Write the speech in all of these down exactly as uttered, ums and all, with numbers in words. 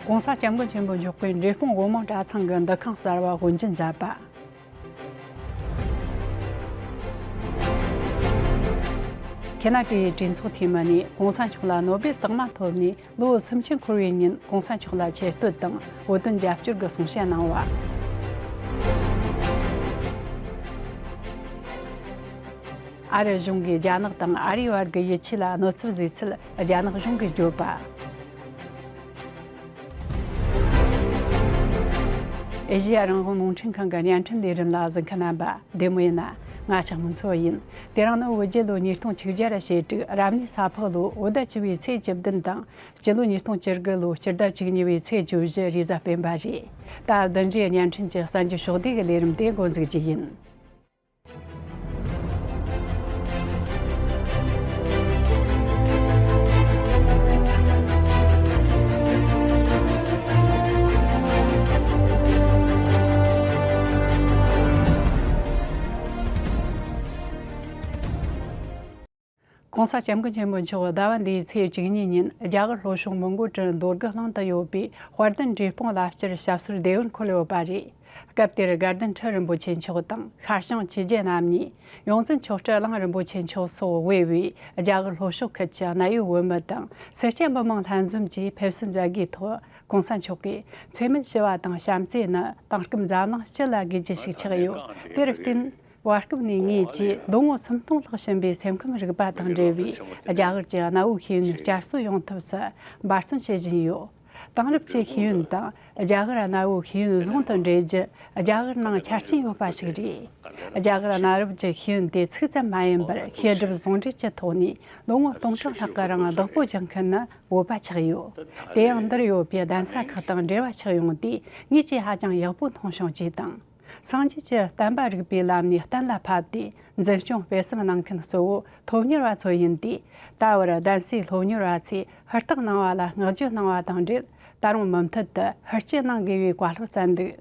༸གོང་ས་༸སྐྱབས་མགོན་ཆེན་པོ་མཆོག་གིས་འབྲས་སྤུངས་སྒོ་མང་གྲྭ་ཚང་གི་འདུ་ཁང་གསར་བ་དབུ་འབྱེད་མཛད་པ། ཁེ་ན་ཌའི་གྲོས་ཚོགས་འཐུས་མི་ནས་༸གོང་ས་མཆོག་ལ་ནོ་བེལ་རྟགས་མ་ཐོབ་ནས་ལོ་སུམ་ཅུ་འཁོར་བའི་ཉིན་༸གོང་ས་མཆོག་ལ་ཆེ་བསྟོད་དང་བོད་དོན་རྒྱབ་སྐྱོར་གྱི་གསུང་བཤད་གནང་བ། ཨ་རི་གཞུང་གིས་རྒྱ་ནག་དང་ཨ་རིའི་བར་གྱི་ཡིད་ཆེས་ལ་གནོད་འཚེ་བཟོས་ཚུལ་རྒྱ་ནག་གཞུང་གིས་བརྗོད་པ། ཨེ་ཤེ་ཡ་རང་དབང་རླུང་འཕྲིན་ཁང་གི་བརྙན་འཕྲིན་ལས་རིམ་ལ་གཟིགས་མཁན་རྣམ་པ་བདེ་མོ་ཡིན་ན། ང་ལྕགས་མོ་མཚོ་ཡིན། དེ་རིང་ནི་བོད་རྒྱལ་ལོ་ཉིས་སྟོང་ཆིག་བརྒྱ་ཞེ་དྲུག་རབ་གནས་ས་ཕག་ལོ་བོད་ཟླ་བཅུ་བའི་ཚེས་བཅུ་བདུན་དང་། སྤྱི་ལོ་ཉིས་སྟོང་བཅུ་དགུ་ལོ་སྤྱི་ཟླ་བཅུ་གཉིས་པའི་ཚེས་བཅུ་བཞི་རེས་གཟའ་སྤེན་པ་རེད། ད་བདུན་རེའི་བརྙན་འཕྲིན་གྱི་གསར་འགྱུར་ཕྱོགས་བསྡུས་ཀྱི་ལས་རིམ་དེ་འགོ་འཛུགས་རྒྱུ་ཡིན།༸གོང་ས་༸སྐྱབས་མགོན་ཆེན་པོ་མཆོག་ཟླ་བ་འདིའི་ཚེས་བཅུ་གཉིས་ཉིན་རྒྱ་གར་ལྷོ་ཕྱོགས་མོན་གྷོ་གྲུ་རྡོ་སྒང་གླིང་དུ་ཡོད་པའི་དཔལ་ལྡན་འབྲས་སྤུངས་བླ་སྤྱིར་ཞབས་སོར་བདེ་བར་འཁོད་ཡོད་པ་རེད། སྐབས་དེར་དགའ་ལྡན་ཁྲི་རིན་པོ་ཆེ་མཆོག་དང་ཤར་བྱང་ཆོས་རྗེ་རྣམ་གཉིས། ཡོངས་འཛིན་མཆོག་སྤྲུལ་གླིང་རིན་པོ་ཆེ་མཆོག་སོགས་དབུས་པའི་རྒྱ་གར་ལྷོ་ཕྱོགས་ཁུལ་གྱི་གནད་ཡོད་བོད་མི་དང་སེར་སྐྱ་མི་མང་ལྷན་འཛོམས་ཀྱིས་ཕེབས་བསུ་མཛད་སྒོའི་ཐོག་༸གོང་ས་མཆོག་གིས་མཚན་སྨད་ཞུ་བ་དང་བྱམས་བརྩེ་ནི་དེང་སྐབས་འཛམ་གླིང་སྤྱི་ལ་དགོས་རྒྱུ་ཞིག་ཆགས་ཡོད། དེར་བརྟེན། བར་སྐབས་ནས་ངེད་ཀྱིས་ལོ་ངོ་སུམ་སྟོང་ལྷག་ཕྱིན་པའི་སེམས་ཁམས་རིག་པ་དང་འབྲེལ་བའི་རྒྱ་གར་གྱི་གནའ་བོའི་ཤེས་ཡོན་བསྐྱར་གསོ་ཡོང་ཐབས་སུ་འབད་བརྩོན་བྱེད་བཞིན་ཡོད། དེང་རབས་ཀྱི་ཤེས་ཡོན་དང་རྒྱ་གར་གནའ་བོའི་ཤེས་ཡོན་ཟུང་དུ་འབྲེལ་རྒྱུ་རྒྱ་གར་ནང་ཆ་རྐྱེན་ཡོད་པ་ཞིག་རེད། རྒྱ་གར་གནའ་རབས་ཀྱི་ཤེས་ཡོན་དེ་ཚིག་ཙམ་མ་ཡིན་པར་ཤེས་སྒྲུབ་ཟུང་འབྲེལ་གྱི་ཐོག་ནས་ལོ་ངོ་སྟོང་ཕྲག་ལྷག་གི་རིང་བདག་པོ་བྱེད་མཁན་ནི་བོད་པ་ཆགས་ཡོད། དེ་ཡང་འདིར་ཡོད་པའི་གདན་ས་ཁག་དང་འབྲེལ་བ་ཆགས་ཡོང་དུས་ངེད་ཀྱིས་ཧ་ཅང་ཡག་པོ་མཐོང་བྱུང་ཅེས་དང་། སངས་རྒྱས་ཀྱི་བསྟན་པ་རིག་པའི་ལམ་ནས་གཏན་ལ་ཕབ་སྟེ་འཛིན་སྐྱོང་སྤེལ་གསུམ་གནང་མཁན་གཙོ་བོ་ཐོབ་གཉེར་བ་ཚོ་ཡིན་ཏེ། ད་བར་གདན་སའི་སློབ་གཉེར་བ་ཚོས་ཧུར་ཐག་གནང་བ་ལ་བསྔགས་བརྗོད་གནང་བ་དང་འབྲེལ། ད་རུང་མུ་མཐུད་དུ་ཧུར་བསྐྱེད་གནང་དགོས་པའི་བཀའ་སློབ་བསྩལ་འདུག་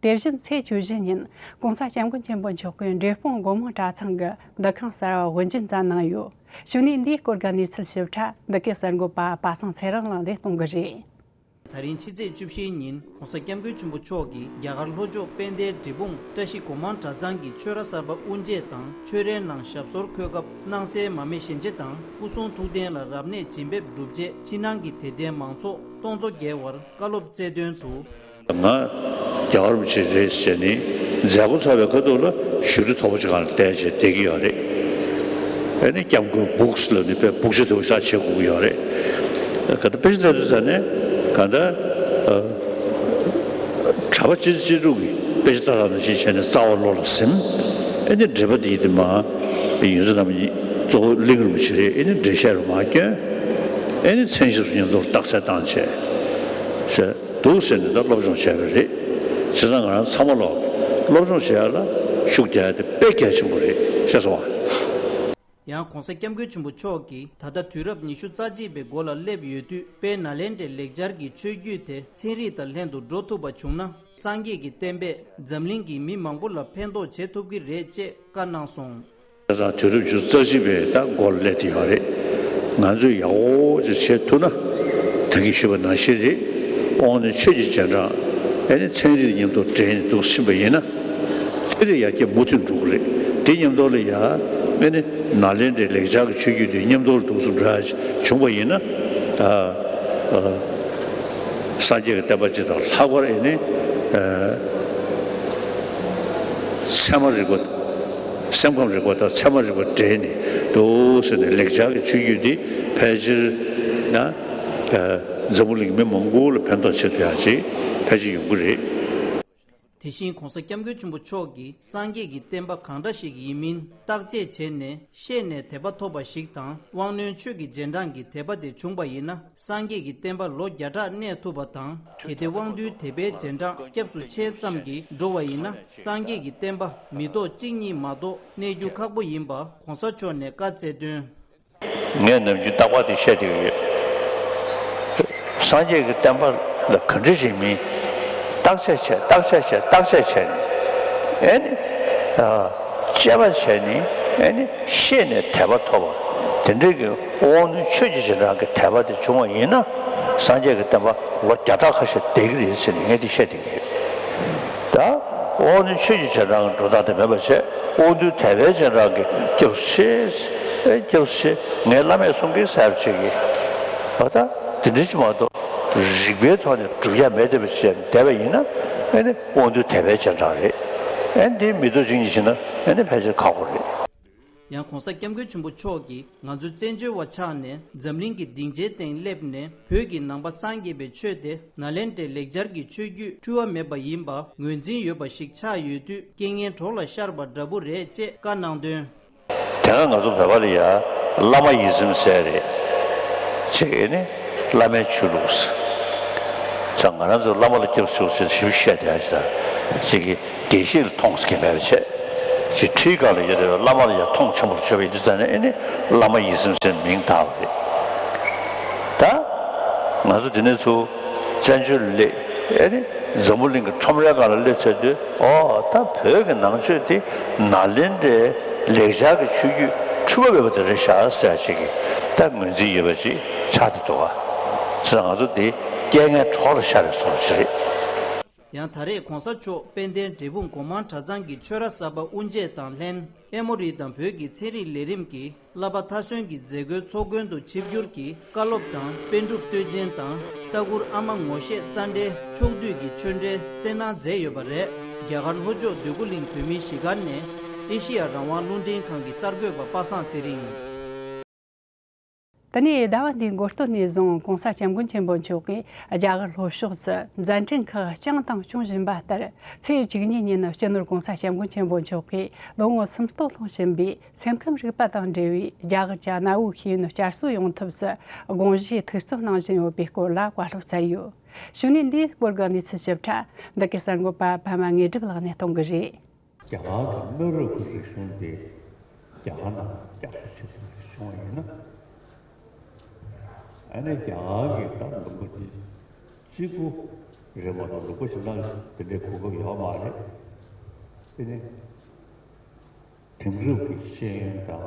དེ་བཞིན་ཚེས་བཅུ་བཞི་ཉིན་༸གོང་ས་༸སྐྱབས་མགོན་ཆེན་པོ་མཆོག་གིས་འབྲས་སྤུངས་སྒོ་མང་གྲྭ་ཚང་གི་འདུ་ཁང་གསར་བ་དབུ་འབྱེད་མཛད་གནང་ཡོད། གཞུག་ནས་འདིའི་སྐོར་གྱི་གནས་ཚུལ་ཞིབ་ཕྲ་འདི་གའི་གསར་འགོད་པ་པ་སངས་ཚེ་རིང་ལགས་ལས་གཏོང་གི་རེད། ད་རིང་ཕྱི་ཚེས་བཅུ་བཞིའི་ཉིན་༸གོང་ས་༸སྐྱབས་མགོན་ཆེན་པོ་མཆོག་གིས་རྒྱ་གར་ལྷོ་ཕྱོགས་དཔལ་ལྡན་འབྲས་སྤུངས་བཀྲ་ཤིས་སྒོ་མང་གྲྭ་ཚང་གི་ཆོས་ར་གསར་པ་དབུ་འབྱེད་དང་ཆོས་རའི་ནང་ཞབས་སོར་འཁོད་སྐབས་སྣང་གསལ་མ་སྨད་ཞལ་མཇལ་དང་སྐུ་གསུང་ཐུགས་རྟེན་ལ་རབ་གནས་བྱིན་འབེབས་གྲུབ་རྗེས་ཕྱི་ནང་གི་དད་ལྡན་མང་ཚོགས་སྟོང་ཚོ་བརྒལ་བར་བཀའ་སློབ་སྩལ་དོན་དུ། ང་རྒྱལ་བ་རིན་པོ་ཆེ་རེད་ཟེར་ནས་མཛད་སྒོ་ཚར་བའི་ཁ་ཐུག་ལ་བཞུགས་ཁྲི་མཐོ་པོ་ཅིག་སྒང་ལ་བསྡད་བྱས་བསྡད་ཀྱི་ཡོད་རེད། ཨ་ནི་སྐྱབས་མགོན་སྦུག་ལབ་ནས་དཔེ་སྦུག་ཆུ་དེ་བ་ཤག་བྱེད་དགོས་ཀྱི་ཡོད་རེད། ག་ད་དཔེ་ཆ་ལྟ་དུས་ཙ་ནས་ག་ད་གྲྭ་པ་སྤྱི་སྤྱི་ཕྲུག་གིས་དཔེ་ཆ་ལྟ་རག་ནང་བཞིན་བྱས་ནས་རྩ་བ་བློ་ལ་ཟིན། ཨ་ནི་འགྲེལ་པ་འདི་ཡིན་དུས་མ་ཡོངས་འཛིན་རྣམ་གཉིས་གཙོ་བོ་གླིང་རིན་པོ་ཆེ་རེད། ཨ་ནི་འགྲེལ་བཤད་རུ་མ་བསྐྱོན། ཨ་ནི་མཚན་ཞབས་སུ་མཉམ་དུ་བརྟག་དཔྱད་བཏང་བྱས། འདུག་ཟེར་ནས་ད་སློབ་སྦྱོང་བྱས་པ་རེད། བྱས་ཙང་ང་རང་ཚང་མ་ལོག་སློབ་སྦྱོང་བྱེད་ཡ་ལ་ཤུགས་རྒྱག་ཡ་དེ་དཔེ་གལ་ཆེན་པོ་རེད། ཤེས་སོང་ཨ། ཡང་༸གོང་ས་༸སྐྱབས་མགོན་ཆེན་པོ་མཆོག་གིས་ད་ལྟ་དུས་རབས་ཉི་ཤུ་རྩ་གཅིག་པའི་འགོ་ལ་སླེབས་ཡོད་དུས་དཔལ་ནཱ་ལེནྡྲའི་ལེགས་སྦྱར་གྱི་ཆོས་བརྒྱུད་དེ་ཚན་རིག་དང་ལྷན་དུ་འགྲོ་ཐུབ་པ་བྱུང་ན་སངས་རྒྱས་ཀྱི་བསྟན་པས་འཛམ་གླིང་གི་མི་མང་པོ་ལ་ཕན་ཐོགས་བྱེད་ཐུབ་ཀྱི་རེད་ཅེས་བཀའ་གནང་སོང་། བྱས་ཙང་དུས་རབས་ཉི་ཤུ་རྩ་གཅིག་པའི་ད་འགོ་ལ་སླེབས་བསྡད་ཡོད་རེད། ང་ཚོས་ཡག་པོ་ཅིག་བྱེད་ཐུབ་ན་ད་གིན་ཞུས་པ་ནང་བཞིན་རེད། དབང་རྣོན་ཆོས་ཀྱི་རྗེས་འབྲང་ཨ་ནི་ཚན་རིག་མཉམ་དུ་འདྲེས་ནས་འདུག་ཕྱིན་པ་ཡིན་ན། དེ་ལས་ཡར་རྒྱས་མུ་མཐུད་འགྲོ་གི་རེད། དེ་མཉམ་དུ་ལ་ཡ་ཨ་ནི་ནཱ་ལེནྡྲའི་ལེགས་སྦྱར་གྱི་ཆོས་བརྒྱུད་དེ་མཉམ་དུ་ལ་འདུག་སེ་འགྲོ་ཡ་བྱུང་བ་ཡིན་ན། ད་སངས་རྒྱས་ཀྱི་བསྟན་པ་སྤྱི་དང་ལྷག་པར་ཨ་ནི་ཚད་མ་རིག་པ། སེམས་ཁམས་རིག་པ་དང་ཚད་མ་རིག་པ་འདྲེས་ནས་འདུག་ཟེར་ནས་ལེགས་སྦྱར་གྱི་ཆོས་བརྒྱུད་འདི་ཕལ་ཆེར་ན་འཛམ་བུ་གླིང་མི་མང་པོ་ལ་ཕན་ཐོགས་བྱེད་ཐུབ་ཡག་ཅིག་ཕལ་ཆེར་ཡོང་གི་རེད། དེ་བཞིན་༸གོང་ས་༸སྐྱབས་མགོན་ཆེན་པོ་མཆོག་གིས་སངས་རྒྱས་ཀྱི་བསྟན་པ་གང་འདྲ་ཞིག་ཡིན་མིན་བརྟག་དཔྱད་བྱས་ནས་ཤེས་ནས་དད་པ་ཐོབ་པ་ཞིག་དང་དབང་རྣོན་ཆོས་ཀྱི་རྗེས་འབྲང་གི་དད་པ་དེ་བྱུང་བ་ཡིན་ན། སངས་རྒྱས་ཀྱི་བསྟན་པ་ལོ་བརྒྱ་ཕྲག་གནས་ཐུབ་པ་དང་། གལ་ཏེ་དབང་རྟུལ་དད་པའི་རྗེས་འབྲང་སྐྱབས་སུ་མཆི་ཙམ་གྱིས་འགྲོ་བ་ཡིན་ན། སངས་རྒྱས་ཀྱི་བསྟན་པ་མི་ཐོག་གཅིག་གཉིས་མ་གཏོགས་གནས་རྒྱུ་ཁག་པོ་ཡིན་པ་༸གོང་ས་མཆོག་ནས་བཀའ་སྩལ་དོན། ངས་ནམ་རྒྱུན་རྟག་པར་དེ་བཤད་བསྡད་ཀྱི་ཡོད། སངས་རྒྱས་ཀྱི་བསྟན་པ་ལ་ག་འདྲ་ཞིག་མིན། བརྟག་དཔྱད་བྱས་བརྟག་དཔྱད་བྱས་བརྟག་དཔྱད་བྱས་ནས་ཨེ་ནི། དཔྱད་པ་བྱས་ནས་ཨེ་ནི་ཤེས་ནས་དད་པ་ཐོབ་པ་དེ་འདྲའི་གི་དབང་རྣོན་ཆོས་ཀྱི་རྗེས་འབྲང་གི་དད་པ་དེ་བྱུང་བ་ཡིན་ན། སངས་རྒྱས་ཀྱི་བསྟན་པ་ལོ་བརྒྱ་ཕྲག་ཁ་ཤས་བསྡད་ཀྱི་རེད་ཟེར་ནས་ངས་འདི་བཤད་བསྡད་ཀྱི་རེད། ད་དབང་འདུས་ཆོས་ཀྱི་རྗེས་འབྲང་གི་འགྲོ་སྟངས་དེ་མེད་པ་བྱས། དབང་འདུས་དད་པའི་རྗེས་འབྲང་གི་སྐྱབས་སུ་མཆི། ཨེ་སྐྱབས་སུ་མཆི། ངའི་བླ་མས་གསུང་གི་ཟེར་བ་ཅིག་གིས། ཨ་ད་དེ་འདྲ་ཅིག་མ་གཏོགས་རིགས་པའི་ཐོག་ནས་སྒྲུབ་ཡ་མེད་བསྡད་པ་བྱས་བསྡད་པ་ཡིན་ན། ཨེ་ནི་དབང་འདུས་དད་པའི་རྗེས་འབྲང་རེད། ཨེ་འདི་མི་ཐུབ་ཅིག་ཡིན་ཕྱིན་ན་ཨེ་ནི་ཕལ་ཆེར་ཁག་པོ་རེད། ཡང་གོང་ས་སྐྱབས་མགོན་ཆེན་པོ་མཆོག་གིས་ང་ཚོའི་བཙན་བྱོལ་བ་ཆགས་ནས་འཛམ་གླིང་གི་སྡིངས་ཆའི་སྟེང་སླེབས་ནས་བོད་ཀྱི་ནང་པ་སངས་རྒྱས་པའི་ཆོས་དེ་ནཱ་ལེནྡྲའི་ལེགས་སྦྱར་གྱི་ཆོས་བརྒྱུད་འཁྲུལ་བ་མེད་པ་ཡིན་པ་ངོས་འཛིན་ཡོད་པ་ཞིག་ཆགས་ཡོད་དུས། རྐྱེན་ངན་གྲོགས་ལ་ཤར་བ་འདྲ་པོ་རེད་ཅེས་བཀའ་གནང་དོན། དེ་སྔ་ང་ཚོ་བོད་པ་ལ་ཡ་བླ་མ་ཡིད་ཚིམ་ཟེར་རེད། ཅིག་ཨེ་ནི་བླ་མའི་ཆོས་ལུགས་ཟེར། ང་རང་ཚོ་བླ་མ་ལ་སྐྱབས་སུ་མཆིའོ་ཞེས་ཞིབ་བཤད་བསྡད་ཡ་ཞིག་དང་། ཅིག་གིས་དགེ་བཤེས་ལ་མཐོང་ཟེར་གྱི་མེད་པ་བྱས། ཅིག་ཁྲིའི་སྒང་ལ་ཡོད་རེད་པ། བླ་མ་ལ་ཡ་མཐོང་ཆེན་པོ་བྱས་པ་ཡིན་དུས་ཙང་ནས་ཨེ་ནི་བླ་མ་ཡིད་ཚིམ་ཟེར་མིང་བཏགས་པ་རེད། ད་ང་ཚོ་དེ་ནས་ཚུར་བཙན་བྱོལ་ལ་སླེབས། ཨེ་ནི་འཛམ་བུ་གླིང་གི་ཁྲོམ་རའི་སྒང་ལ་སླེབས་ཚར་དུས། ཨོ་ད་བོད་ཀྱི་ནང་ཆོས་དེ་ནཱ་ལེནྡྲའི་ལེགས་སྦྱར་གྱི་ཆོས་བརྒྱུད་འཁྲུལ་པ་མེད་པ་དེ་རེད་ཤག་ཟེར་ཡ་ཅིག་གིས་ད་ངོས་འཛིན་ཡོད་པ་ཅིག་ཆགས་བསྡད་འདུག་ག། བྱས་ཙང་ང་ཚོ་དེ་རྐྱེན་ངན་གྲོགས་ལ་ཤར་བའི་བཟོ་འདྲ་ཅིག་རེད། ཡང་ད་རེས་གོང་ས་མཆོག་དཔལ་ལྡན་འབྲས་སྤུངས་སྒོ་མང་གྲྭ་ཚང་གི་ཆོས་ར་གསར་པ་དབུ་འབྱེད་དང་ལྷན། ཨེ་མོ་རི་དང་བོད་ཀྱི་ཚན་རིག་ལས་རིམ་གྱི་བསླབ་པ་མཐའ་སོན་གྱི་མཛད་སྒོའི་ཚོགས་མགོན་དུ་ཆིབས་བསྒྱུར་གྱིས་བཀའ་སློབ་དང་། པཎ་གྲུབ་བསྟོད་ཆེན་དང་། ལྟ་མགུར་ཨ་མ་ངོ་ཤེས་རྩ་འགྲེལ་ཕྱོགས་བསྡུས་ཀྱི་ཆོས་འབྲེལ་བསྩལ་གནང་མཛད་ཡོད་པ་རེད། རྒྱ་གར་ལྷོ་ཕྱོགས་འདོད་རྒུ་གླིང་བོད་མིའི་གཞིས་སྒར་ནས་ཨེ་ཤེ་ཡ་རང་དབང་རླུང་འཕྲིན་ཁང་གི་གསར་འགོད་པ་པ་སངས་ཚེ་རིང་། དེ་ནས་ཟླ་བ་འདིའི་འགོ་སྟོད་ནས་བཟུང་གོང་ས་སྐྱབས་མགོན་ཆེན་པོ་མཆོག་གིས་རྒྱ་གར་ལྷོ་ཕྱོགས་སུ་མཛད་འཕྲིན་ཁག་བསྐྱངས་དང་སྐྱོང་བཞིན་པ་ལྟར། ཚེས་བཅུ་གཉིས་ཉིན་སྤྱི་ནོར་གོང་ས་སྐྱབས་མགོན་ཆེན་པོ་མཆོག་གིས་ལོ་ངོ་སུམ་སྟོང་ལྷུང་བཞིན་པའི་སེམས་ཁམས་རིག་པ་དང་འབྲེལ་བའི་རྒྱ་གར་གྱི་གནའ་བོའི་ཤེས་ཡོན་བསྐྱར་གསོ་ཡོང་ཐབས་སུ་དགོངས་བཞེས་ཐུགས་གཙོ་གནང་བཞིན་ཡོད་པའི་སྐོར་ལ་བཀའ་སློབ་བསྩལ་ཡོད། གཞུག་ནས་འདིའི་སྐོར་གྱི་གནས་ཚུལ་ཞིབ་ཕྲ་འདི་གའི་གསར་འགོད་པ་པད་མ་དངོས་གྲུབ་ལགས་ནས་གཏོང་གི་རེད། རྒྱ་གར་གྱི་གནའ་རབས་ཀྱི་རིག་གཞུང་དེ་རྒྱ་གར་ནང་བསྐྱར་གསོ་བྱེད་ཐུབ་པ་ཞིག་བྱུང་བ་ཡིན་ན། ཨ་ནི་རྒྱ་གར་གྱི་ད་ལུང་པ་དེ་གཅིག་པུ་རེད་མ་གཏོགས། ལུང་པ་གཞན་དག་དེ་འདྲའི་གོ་སྐབས་ཡོད་མ་རེད། དེ་ནི་དེང་རབས་ཀྱི་ཤེས་ཡོན་དང་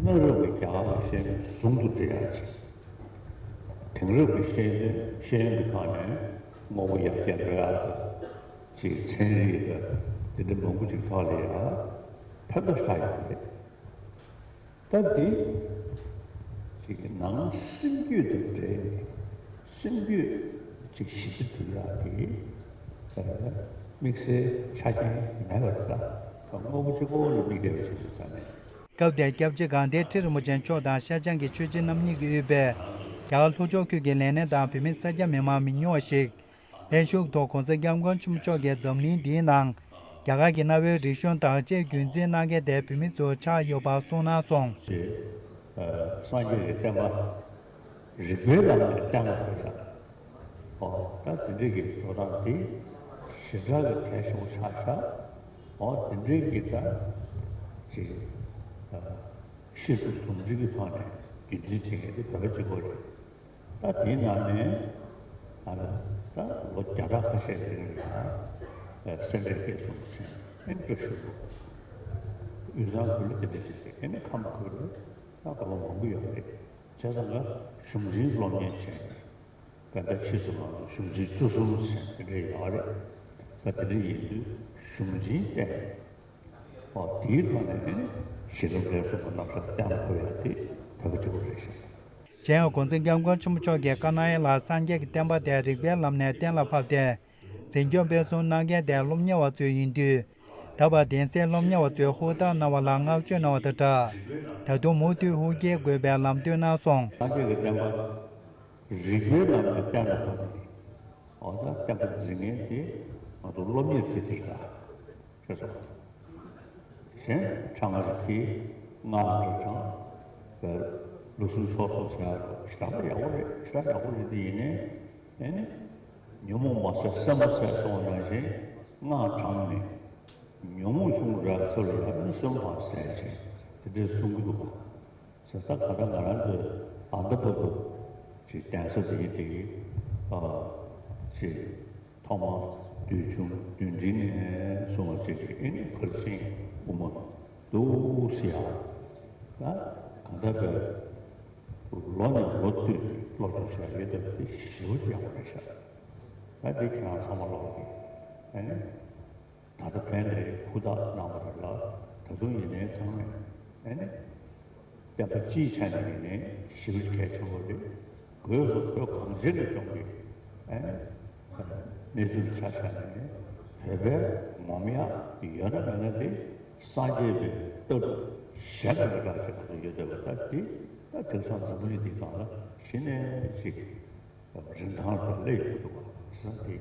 གནའ་རབས་ཀྱི་རྒྱ་གར་གྱི་ཤེས་ཡོན་ཟུང་དུ་འབྲེལ་ཡག་ཅིག། དེང་རབས་ཀྱི་ཤེས་ཡོན་ཤེས་ཡོན་གྱི་ཐོག་ནས་དངོས་པོ་ཡར་རྒྱས་འགྲོ་ཡག་དང་། ཅིག་ཚན་རིག་དང་དེ་འདྲ་མང་པོ་ཅིག་ཐོག་ལ་ཡང་ཕན་ཐོགས་ཆགས་ཡོད་པ་རེད། ད་འདི་ཅིག་ནང་སེམས་རྒྱུད་དང་འབྲེལ་ནས་སེམས་རྒྱུད་ཅིག་ཞི་བདེ་སྒྲུབ་ཡག་གི་དམིགས་བསལ་ཆ་རྐྱེན་མེད་པ་རེད། ད་དངོས་པོ་གཅིག་པོ་ལ་དམིགས་བསྡད་པ་ཞིག་ཡིན་ཙང་ནས། སྐབས་དེར་སྐྱབས་རྗེ་དགའ་ལྡན་ཁྲི་རིན་པོ་ཆེ་མཆོག་དང་ཤར་བྱང་གི་ཆོས་བྱེད་རྣམ་གཉིས་ཀྱིས་དབུས་པའི་རྒྱ་གར་ལྷོ་ཕྱོགས་ཁུལ་གྱི་ལས་སྣེ་དང་བོད་མི་སེར་སྐྱ་མི་མང་མི་ཉུང་བ་ཞིག་ལྷན་ཞུགས་ཐོག་གོང་ས་སྐྱབས་མགོན་ཆེན་པོ་མཆོག་གིས་འཛམ་གླིང་འདིའི་ནང་རྒྱ་གར་གྱི་གནའ་བོའི་རིག་གཞུང་དང་བཅས་རྒྱུན་འཛིན་གནང་མཁན་དེ་བོད་མི་ཚོ་ཆགས་ཡོད་པ་གསུངས་གནང་སོང་། ཞེས། སངས་རྒྱས་ཀྱི་བསྟན་པ་རིགས་པའི་ལམ་ནས་བསྟན་པ་དེ་ལ། ཨོ་ད་དེ་འདྲ་གི་འགྲོ་སྟངས་དེ་ཞེ་དྲག་གི་གལ་ཆེན་པོ་ཆགས་ཤག། ཨོ་དེ་འདྲ་གི་ད་ཅིག་ཤེས་རབ་ཟུང་འབྲེལ་གྱི་ཐོག་ནས་རྒྱུན་འཛིན་བྱེད་མཁན་དེ་བོད་པ་གཅིག་པོ་རེད། ད་དེའི་ནང་ནས་ཨ་ལ་ད་ལོ་བརྒྱ་ཕྲག་ཁ་ཤས་ཀྱི་རིང་ལ་སེ་འབྲས་དགེ་གསུམ་ཆེན་ཨེ་བཀྲ་ཤིས་པོ་དབུས་གཙང་ཁུལ་ལ་དེ་འདྲ་ཞིག་རེད། ཨེ་ནི་ཁམས་ཁུལ་ལ་ད་དགོན་པ་མང་པོ་ཡོད་རེད། བྱས་ཙང་ཀ་གཞུང་ཆེན་སློབ་གཉེར་ཆེན་དཔེ་ད་ཕྱིས་སུ་ང་ཚོ་གཞུང་ཆེན་བཅུ་གསུམ་ཆེན་དེ་འདྲ་ཡོད་རེད། ད་དེ་འདྲ་ཡིན་དུས་གཞུང་ཆེན་བསྟན། ཨོ་དེའི་ཐོག་ནས་ནི་ཤེས་རབ་འབྲས་གསུམ་གྱི་རྣམ་གཞག་གཏན་ལ་ཕབ་ཡག་དེ་བོད་པ་གཅིག་པུ་རེད་ཤག། གཞན་ཡང་གོང་ས་སྐྱབས་མགོན་ཆེན་པོ་མཆོག་གིས་བཀའ་གནང་ཡག་ལ་སངས་རྒྱས་ཀྱི་བསྟན་པ་དེ་རིགས་པའི་ལམ་ནས་གཏན་ལ་ཕབ་སྟེ་འཛིན་སྐྱོང་སྤེལ་གསུམ་གནང་མཁན་དེ་སློབ་གཉེར་བ་ཚོ་ཡིན་དུས། ད་བར་གདན་སའི་སློབ་གཉེར་བ་ཚོས་ཧུར་ཐག་གནང་བ་ལ་བསྔགས་བརྗོད་གནང་བ་དང་སྦྲགས། ད་དུང་མུ་མཐུད་ཧུར་སྐྱེད་དགོས་པའི་ལམ་སྟོན་གནང་སོང་། སངས་རྒྱས་ཀྱི་བསྟན་པ་རིགས་པའི་ལམ་ནས་གཏན་ལ་ཕབ་ནས། འོ་ད་བསྟན་པ་འཛིན་མཁན་དེ་ང་ཚོ་སློབ་གཉེར་བྱེད་དེ་ད་ཁྱོད་ཚོ་གཞན་ཕྲེང་བ་རེ་ཁྱེར། སྔགས་རེ་བགྲང་། ལུགས་ཟུང་ཕྱོགས་གསུམ་ཟེར་ཡག་ཞེ་དྲག་ཡག་པོ་རེད། ཞེ་དྲག་ཡག་པོ་རེད། དེ་ཡིན་ནའི་ཨེ་ནི་ཉོན་མོངས་མ་བསལ་སེམས་མ་བསལ་གསུངས་པ་ནང་བཞིན་སྔགས་བགྲངས་ནས་ཉོན་མོངས་ཆུང་རུ་འགྲོ་ཡག་ཚུར་ལ་ཡང་ཨེ་ནི་སེམས་མ་བསལ་བྱས་དེ་འདྲས་གསུང་གི་འདུག་ག། བྱས་ཙང་གང་ལྟར་ང་རང་ཚོའི་ཨ་མདའ་བབས་པ་ཅིག་གདན་ས་དེ་ཡིན་དེ་གི་ཨ་ཅིག་ཐོག་མར་བདུད་འཇོམས་བདུད་འདྲེ་ནས་བཟུང་བ་ཅིག་གི་ཨེ་ནི་ཕར་ཕྱིན་དབུ་མ་འདུག་ཟེར་ཡག་ད་གང་ལྟར་པའི་ ལོ་ནས་ལོ་བསྟུད་སློབ་སྦྱོང་བྱས་ཡོད་སྟབས་དེ་ཞེ་པོ་ཅིག་ཡག་པོ་རེད་ཤག་ད་འདི་ཁྱེད་རང་ཚང་མ་ལོག་གི་ཨ་ནི། ད་ལྟ་ཕན་རེ་ཧུར་ཐག་གནང་བ་རེད་ལ། ད་དུང་ཡིན་ནའི་ཚང་མས་ཨ་ནི་བསྟན་པ་སྤྱིའི་ཆ་ནས་ཡིན་ནའི་ཞེ་པོ་གལ་ཆེན་པོ་རེད། སྒོས་སུ་བོད་གངས་ཅན་གྱི་ལྗོངས་ཀྱི་ཨ་ནི་གནས་ཚུལ་ཆ་བཞག་ནས་བོད་པའི་ངོམ་ཡག་ཡོད་ན་མེད་ན་དེ་སངས་རྒྱས་པའི་ལྟ་གྲུབ་གཞན་དང་མི་འདྲ་བ་ཅིག་ག་ཚོད་ཡོད་བསྡད་པ་ད་དེ་ད་དེང་སང་འཛམ་བུ་གླིང་འདིའི་སྒང་ལ་གཞི་ནས་ཅིག་རིན་ཐང་ལ་སླེབས་ཡོང་གི་འདུག་ག་ས་དེ་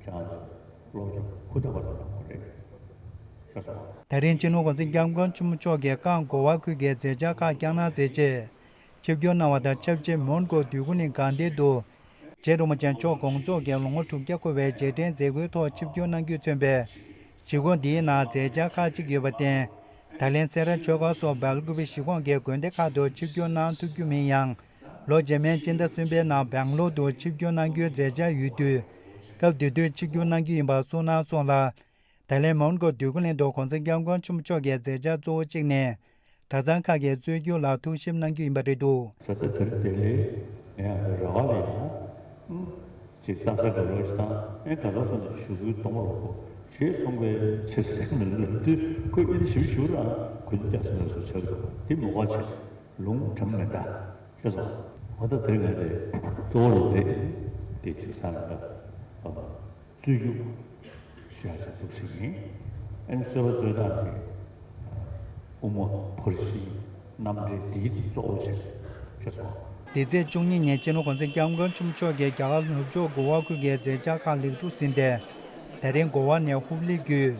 ཁྱེད་རང་ཚོ་སློབ་སྦྱོང་ཧུར་ཐག་པ་གནང་དགོས་རེད་ཤག་སོང་། ད་རིང་སྤྱི་ནོར་༸གོང་ས་༸སྐྱབས་མགོན་ཆེན་པོ་མཆོག་གིས་ཀན་གོ་བ་ཁུལ་གྱི་མཛད་འཆར་ཁག་བསྐྱངས་གནང་མཛད་རྗེས། ཆིབས་བསྒྱུར་གནང་བ་དང་ཆབས་ཅིག་མོན་གྷོ་འདོད་རྒུ་གླིང་དགའ་ལྡན་དུ། རྗེ་རིན་པོ་ཆེ་མཆོག་དགོངས་རྫོགས་ཀྱི་ལོ་ངོ་དྲུག་བརྒྱ་འཁོར་བའི་རྗེས་དྲན་མཛད་སྒོའི་ཐོག་ཆིབས་བསྒྱུར་གནང་རྒྱུས་མཚོན་པའི་གཞིས་ཁོངས་འདིའི་ནང་མཛད་འཆར་ཁག་ཅིག་ཡོད་པར་བརྟེན། ད་ལན་སེ་ར་ཆོས་སྒར་སོགས་སྦེལ་ཀོབ་གཞིས་ཁོངས་ཀྱི་དགོན་སྡེ་ཁག་ཏུ་ཆིབས་བསྒྱུར་གནང་ཐུབ་རྒྱུ་མིན་ཡང་། ལོ་རྗེས་མའི་སྤྱི་ཟླ་གསུམ་པའི་ནང་སྦེང་ལོར་དུ་ཆིབས་བསྒྱུར་གནང་རྒྱུའི་མཛད་འཆར་ཡོད་དུས། སྐབས་དེ་དུས་ཆིབས་བསྒྱུར་གནང་རྒྱུ་ཡིན་པ་གསུངས་གནང་སོང་ལ། ད་ལན་མོན་གྷོ་འདོད་རྒུ་གླིང་དུ་༸གོང་ས་༸སྐྱབས་མགོན་ཆེན་པོ་མཆོག་གི་མཛད་འཆར་གཙོ་བོ་གཅིག་ནི། གྲྭ་ཚང་ཁག་གི་རྩོད་རྒྱུགས་ལ་ཐུགས་ཞིབ་གནང་རྒྱུ་ཡིན་པ་རེད་འདུག་ས་ད་དེར་དེ་ལས་ངས་ཡང་རེ་བ་ལས་ཡང་ཅིག་ལྟ་ས་འདྲ་བོ་ཞིག་དང་ཨེ་ག་ཚོད་སོང་ཙང་ཞུ་སྐུལ་གཏོང་རོགས་གོ་ཞེས་གསུངས་པའི་ཕྱིར་ཟེར་མི་ལབ་དུས་ཁོས་ཨེ་ཞིབ་ཞུ་ར་གོ་རྒྱུ་རྒྱག་སོང་ལ་སོ་ཆགས་འདུག་དེ་མི་དགོས་ཆེ་ལུང་དྲངས་མེད་ད་ཤེས་སོང་། ཨོ་ད་དེ་ང་རེ་གཙོ་བོ་ལ་རེད་དེ་ཅིག་ས་ལ་ཨ། རྩོད་རྒྱུགས་ཞེས་བྱ་འདུག་ཟེར་གྱིན། ཨན་གསོལ་བ་རྩོད་སྟངས་ཀྱི་དབུ་མ་བར་གཞིའི་རྣམ་འགྲེལ་འདིའི་གཙོ་བོ་ཆེ་ཆེ་སོང་། འདི་ཚེས་བཅུ་གཉིས་ཉིན་སྤྱི་ནོར་༸གོང་ས་༸སྐྱབས་མགོན་ཆེན་པོ་མཆོག་གིས་རྒྱ་གར་ནུབ་ཕྱོགས་གོ་བ་ཁུལ་གྱི་མཛད་འཆར་ཁག་ལེགས་གྲུབ་ཟིན་ཏེ། ད་རིང་གོ་བ་ནས་ཧུབ་ལི་བརྒྱུད།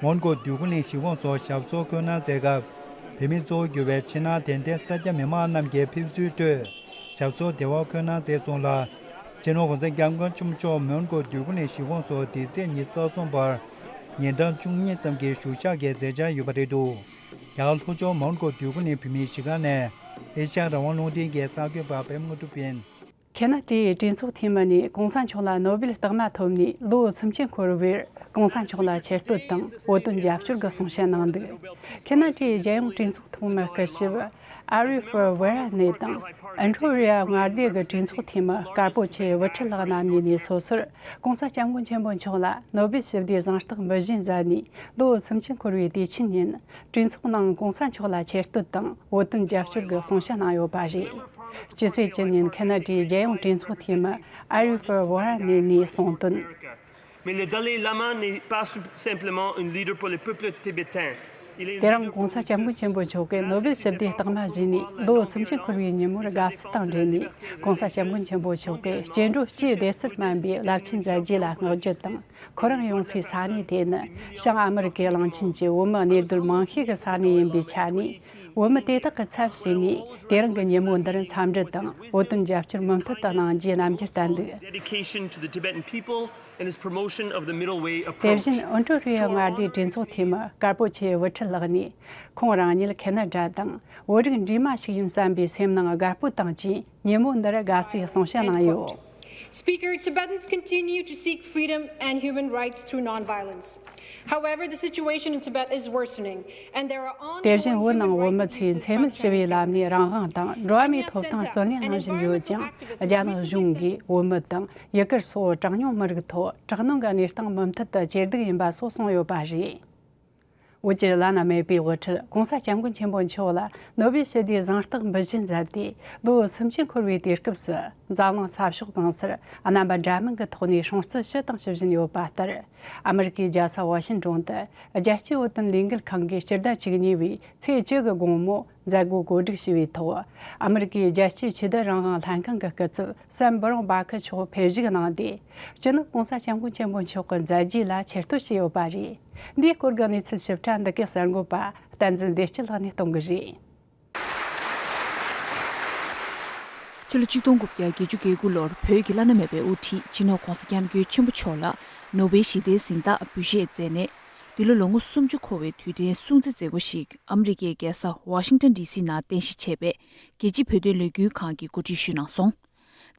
མོན་གྷོ་འདོད་རྒུ་གླིང་གཞིས་ཁོངས་སུ་ཞབས་སོར་འཁོད་གནང་མཛད་སྐབས། བོད་མིའི་གཙོ་བོར་གྱུར་པའི་ཕྱི་ནང་དད་ལྡན་སེར་སྐྱ་མི་མང་རྣམས་ཀྱིས་ཕེབས་བསུའི་ཁྲོད། ཞབས་སོར་བདེ་བར་འཁོད་གནང་མཛད་སོང་ལ། སྤྱི་ནོར་༸གོང་ས་༸སྐྱབས་མགོན་ཆེན་པོ་མཆོག་མོན་གྷོ་འདོད་རྒུ་གླིང་གཞིས་ཁོངས་སུ་འདི་ཚེས་ཉི་ཤུ་རྩ་གསུམ་བར་ཉིན་གྲངས་བཅུ་གཉིས་ཙམ་གྱི་བཞུགས་ཞག་གི་མཛད་འཆར་ཡོད་པ་རེད་འདུག་རྒྱ་གར་ལྷོ་ཕྱོགས་མོན་གྷོ་འདོད་རྒུ་གླིང་བོད་མིའི་གཞིས་ཁང་ནས་ཨེ་ཤ་ཡ་རང་དབང་རླུང་འཕྲིན་གྱི་གསར་འགོད་པ་པད་མ་དངོས་གྲུབ་ཡིན། ཁེ་ན་ཌའི་གྲོས་ཚོགས་འཐུས་མི་ནས་༸གོང་ས་མཆོག་ལ་ནོ་སྦེལ་རྟགས་མ་ཐོབ་ནས་ལོ་སུམ་ཅུ་འཁོར་བར་༸གོང་ས་མཆོག་ལ་ཆེ་བསྟོད་དང་བོད་དོན་རྒྱབ་སྐྱོར་གྱི་གསུང་བཤད་གནང་འདུག་ཁེ་ན་ཌའི་རྒྱལ་ཡོངས་གྲོས་ཚོགས་ཐོག་མར་སྐུ་ཞབས་ཨ་རི་ཧྥུ་ཝེ་ར་ནེ་དང་ཨན་ཁྲོ་རི་ཡ་མངའ་སྡེ་གི་གྲོས་ཚོགས་འཐུས་མི་དཀར་པོ་ཆེ་བུ་ཁྲིད་ལགས་རྣམ་གཉིས་ནས་སོ་སོར་༸གོང་ས་༸སྐྱབས་མགོན་ཆེན་པོ་མཆོག་ལ་ནོ་སྦེལ་ཞི་བདེའི་གཟེངས་རྟགས་འབུལ་བཞེས་མཛད་ནས་ལོ་སུམ་ཅུ་འཁོར་བའི་དུས་ཆེན་ཉིན་གྲོས་ཚོགས་ནང་༸གོང་ས་མཆོག་ལ་ཆེ་བསྟོད་དང་བོད་དོན་རྒྱབ་སྐྱོར་གྱི་གསུང་བཤད་གནང་ཡོད་པ་རེད། སྤྱི་ཚེས་བཅུ་ཉིན་ཁེ་ན་ཌའི་རྒྱལ་ཡོངས་གྲོས་ཚོགས་འཐུས་མི་ཨ་རི་ཧྥུ་ཝེ་ར་ནེ་ནས་གསུངས་དོན། Mais le Dalai Lama n'est pas simplement un leader pour le peuple tibétain. Il est un དེ་རིང་༸གོང་ས་༸སྐྱབས་མགོན་ཆེན་པོ་མཆོག་གིས་ནོ་སྦེལ་ཞི་བདེའི་རྟགས་མ་བཞེས་ནས་ལོ་སུམ་ཅུ་འཁོར་བའི་ཉིན་མོར་དགའ་བསུ་དང་འབྲེལ་ནས་༸གོང་ས་༸སྐྱབས་མགོན་ཆེན་པོ་མཆོག་གིས་སྐྱེ་འགྲོ་སྤྱིའི་བདེ་སྲུང་སྨན་པའི་རླབས་ཆེན་མཛད་རྗེས་ལ་བསྔགས་བརྗོད་དང་། ཁོ་རང་ཡོང་སའི་ས་གནས་དེ་ནི་བྱང་ཨ་མི་རི་ཀའི་གླིང་ཆེན་གྱི་བོད་མི་གནས་སྡོད་མང་ཤོས་ཀྱི་ས་གནས་ཡིན་པའི་ཆ་ནས། བོད་མི་དེ་དག་གི་ཚབ་བྱས་ནས་དེ་རིང་གི་ཉིན་མོ་འདིར་འཚམས་འདྲི་དང་བོད་དོན་རྒྱབ་སྐྱོར་མུ་མཐུད་དུ་གནང་རྒྱུའི་རྣམ་འགྱུར་བསྟན་འདུག Dedication to the Tibetan people and his promotion of the middle way དེ་approach. བཞིན་ཨོན་ཊ་རི་ཡོ་མངའ་སྡེའི་གྲོས་ཚོགས་འཐུས་མི་དཀར་པོ་ཆེ་བུ་ཁྲིད་ལགས་ནས་ཁོང་རང་ཉིད་ཁེ་ན་ཌ་དང་བོད་རིགས་འདྲེས་མ་ཞིག་ཡིན་བསམ་པའི་སེམས་ནང་དགའ་སྤོབས་དང་བཅས་ཉིན་མོ་འདིར་དགའ་བསུའི་གསུང་བཤད་གནང་ཡོད། Speaker, Tibetans continue to seek freedom and human rights through nonviolence. However, the situation in Tibet is worsening, and there are དེ་བཞིན་བོད་ནང་བོད་མི་ཚོས་འཚེ་མེད་ཞི་བའི་ལམ་ནས་རང་དབང་དང་འགྲོ་བ་མིའི་ཐོབ་ཐང་རྩོད་ལེན་གནང་བཞིན་ཡོད་ཅིང་། རྒྱ་ནག་གཞུང་གིས་བོད་མི་དང་ཡུ་གུར་སོགས་གྲངས་ཉུང་མི་རིགས་ཐོག་དྲག་གནོན་གྱི་གནས་སྟངས་མུ་མཐུད་དུ་ཇེ་སྡུག་ཡིན་པ་སོགས་གསུངས་ཡོད་པ་རེད། བོད་ཀྱི་བླ་ན་མེད་པའི་དབུ་ཁྲིད་༸གོང་ས་༸སྐྱབས་མགོན་ཆེན་པོ་མཆོག་ལ་ནོ་སྦེལ་ཞི་བདེའི་གཟེངས་རྟགས་འབུལ་བཞེས་མཛད་དེ་ལོ་སུམ་ཅུ་འཁོར་བའི་དུས་སྐབས་སུ་འཛམ་གླིང་ས་ཕྱོགས་གང་སར་རྣམ་པ་འདྲ་མིན་གྱི་ཐོག་ནས་སྲུང་བརྩི་ཞུས་དང་ཞུ་བཞིན་ཡོད་པ་ལྟར། ཨ་མི་རི་ཀའི་རྒྱལ་ས་ཝ་ཤིང་ཏོན་དུ་རྒྱལ་སྤྱིའི་བོད་དོན་ལས་འགུལ་ཁང་གིས་སྤྱི་ཟླ་བཅུ་གཉིས་པའི་ཚེས་བཅུ་གི་དགོང་མོ་མཛད་སྒོ་གོ་སྒྲིག་ཞུས་པའི་ཐོག་ཨ་མི་རི་ཀའི་རྒྱལ་སྤྱིའི་ཆོས་དད་རང་དབང་ལྷན་ཁང་གི་སྐུ་ཚབ་སེམ་བྷ་རོན་སྦ་ཁི་མཆོག་ཕེབས་ཞུགས་གནང་སྟེ། སྤྱི་ནོར་༸གོང་ས་༸སྐྱབས་མགོན་ཆེན་པོ་མཆོག་གི་མཛད་རྗེས་ལ་ཆེ་བསྟོད་བྱས་ཡོད་པ་རེད། འདིའི་སྐོར་གྱི་གནས་ཚུལ་ཞིབ་ཕྲ་འདི་གའི་གསར་འགོད་པ་བསྟན་འཛིན་བདེ་སྐྱིད་ལགས་ནས་གཏོང་གི་རེད། ཕྱི་ལོ་ཆིག་སྟོང་དགུ་བརྒྱ་བརྒྱད་ཅུ་གྱ་དགུ་ལོར་བོད་ཀྱི་བླ་ན་མེད་པའི་དབུ་ཁྲིད་སྤྱི་ནོར་༸གོང་ས་༸སྐྱབས་མགོན་ཆེན་པོ་མཆོག་ལ་ནོ་བེལ་ཞི་བདེའི་གཟེངས་རྟགས་འབུལ་བཞེས་མཛད་ནས། འདི་ལོ་ལོ་ངོ་སུམ་ཅུ་འཁོར་བའི་དུས་དྲན་སྲུང་བརྩི་མཛད་སྒོ་ཞིག་ཨ་མི་རི་ཀའི་རྒྱལ་ས་ཝ་ཤིང་ཏོན་ཌི་སི་ནང་རྟེན་གཞི་བྱས་པའི་རྒྱལ་སྤྱིའི་བོད་དོན་ལས་འགུལ་ཁང་གིས་གོ་སྒྲིག་ཞུས་གནང་སོང་།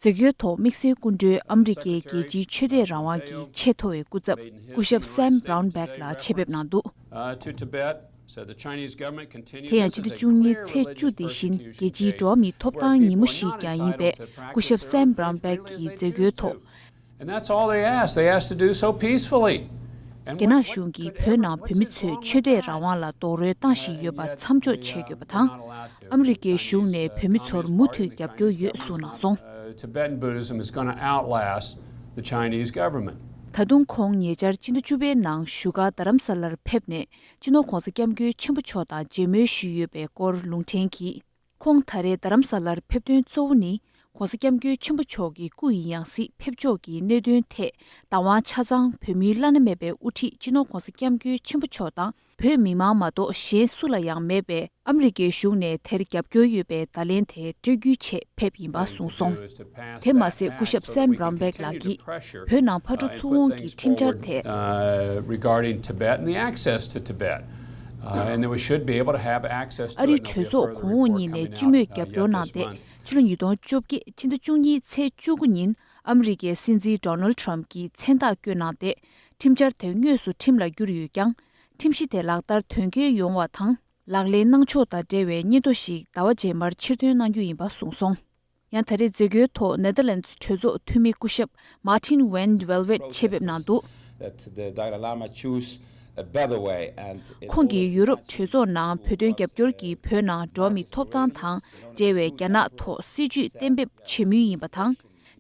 མཛད་སྒོའི་ཐོག་དམིགས་བསལ་སྐུ་མགྲོན་ཨ་མི་རི་ཀའི་རྒྱལ་སྤྱིའི་ཆོས་དད་རང་དབང་གི་ཆེས་མཐོ་བའི་སྐུ་ཚབ་སྐུ་ཞབས་སེམ་བྷ་རོན་སྦེག་ལགས་ཆེད་ཕེབས་གནང་འདུག Uh, to Tibet, དེ་ཡང་སྤྱི་ཟླ་བཅུ་གཉིས་ཚེས་བཅུ་དེ་བཞིན་རྒྱལ་སྤྱིའི་འགྲོ་བ་མིའི་ཐོབ་ཐང་ཉིན་མོ་ཞིག་ཀྱང་ཡིན་པས། སྐུ་ཞབས་སེམ་བྷ་རམ་བྷེག་གིས་མཛད་སྒོའི་ཐོག་རྒྱ་ནག་གཞུང་གིས་བོད་ནང་བོད་མི་ཚོས་ཆོས་དད་རང་དབང་ལ་རྡོག་རོལ་བཏང་བཞིན་ཡོད་པ་མཚམས་འཇོག་བྱེད་དགོས་པ་དང་། ཨ་མི་རི་ཀའི་གཞུང་ནས་བོད་མི་ཚོར་མུ་མཐུད་རྒྱབ་སྐྱོར་ཡོད་གསུངས་གནང་སོང་། ད་དུང་ཁོང་ཉེ་ཆར་སྤྱི་ཟླ་བཅུ་པའི་ནང་བཞུགས་སྒར་རྡ་རམ་ས་ལར་ཕེབས་ནས། སྤྱི་ནོར་༧གོང་ས་༧སྐྱབས་མགོན་ཆེན་པོ་མཆོག་དང་མཇལ་མོལ་ཞུས་ཡོད་པའི་སྐོར་ལུང་འདྲེན་གྱིས། ཁོང་ད་རེས་རྡ་རམ་ས་ལར་ཕེབས་དོན་གཙོ་བོ་ནི། ༧གོང་ས་༧སྐྱབས་མགོན་ཆེན་པོ་མཆོག་གི་སྐུ་ཡི་ཡང་སྲིད་ཕེབས་ཕྱོགས་ཀྱི་གནད་དོན་ཐད་བདག་དབང་ཆ་ཚང་བོད་མིའི་བླ་ན་མེད་པའི་དབུ་ཁྲིད་སྤྱི་ནོར་༧གོང་ས་༧སྐྱབས་མགོན་ཆེན་པོ་མཆོག་དང་། བོད་མི་མང་མ་གཏོགས་གཞན་སུ་ལ་ཡང་མེད་པས། ཨ་མི་རི་ཀའི་གཞུང་ནས་དེར་རྒྱབ་སྐྱོར་ཡོད་པའི་བརྡ་ལན་དེ་སྤྲོད་རྒྱུའི་ཆེད་ཕེབས་ཡིན་པ་གསུངས་སོང་། དེ་མ་ཟད། སྐུ་ཞབས་སེམ་བྷ་རམ་བྷེག་ལགས་ཀྱིས་བོད་ནང་ཕར་འགྲོ་ཚུར་འོང་གི་ཁྲིམས་འཆར་དེ། Uh, regarding Tibet and the access to Tibet. Uh, and then we should be able to have access to ཨ་རིའི་གྲོས་ཚོགས་གོང་འོག་གཉིས་ནས་སྤྱི་མོས་རྒྱབ་སྐྱོར་གནང་སྟེ། ཕྱི་ལོ་ཉིས་སྟོང་བཅོ་བརྒྱད་ཕྱི་ཟླ་བཅུ་གཉིས་ཚེས་བཅུ་དགུ་ཉིན་ཨ་མི་རི་ཀའི་སྲིད་འཛིན་ཌོ་ནལ་ཊམ་གྱིས་མཚན་རྟགས་བཀོད་གནང་སྟེ། ཁྲིམས་འཆར་དེ་དངོས་སུ་ཁྲིམས་ལ་བསྒྱུར་ཡོད་ཀྱང་། ཁྲིམས་གཞི་དེ་ལག་བསྟར་དོན་འཁྱོལ་ཡོང་བ་དང་། ལག་ལེན་གནང་ཕྱོགས་དང་འབྲེལ་བའི་སྙན་ཐོ་ཞིག་ཟླ་བ་རྗེས་མར་ཕྱིར་འདོན་གནང་རྒྱུ་ཡིན་པ་གསུངས་སོང་། ཡང་ད་རེས་མཛད་སྒོའི་ཐོག་ནེ་དར་ལེནྜ་གྲོས་ཚོགས་འཐུས་མི་སྐུ་ཞབས་མཱ་ཊིན་ཝན་ཝེལ་ཝེད་ཆེད་ཕེབས་གནང་འདུག That the Dalai Lama choose a better way and it ཁོང་གིས་ཡུ་རོབ་གྲོས་ཚོགས་ནང་བོད་དོན་རྒྱབ་སྐྱོར་གྱིས་བོད་ནང་འགྲོ་བ་མིའི་ཐོབ་ཐང་དང་འབྲེལ་བའི་རྒྱ་ནག་ཐོག་སྲིད་ཇུས་གཏན་འབེབས་བྱེད་མུས་ཡིན་པ་དང་།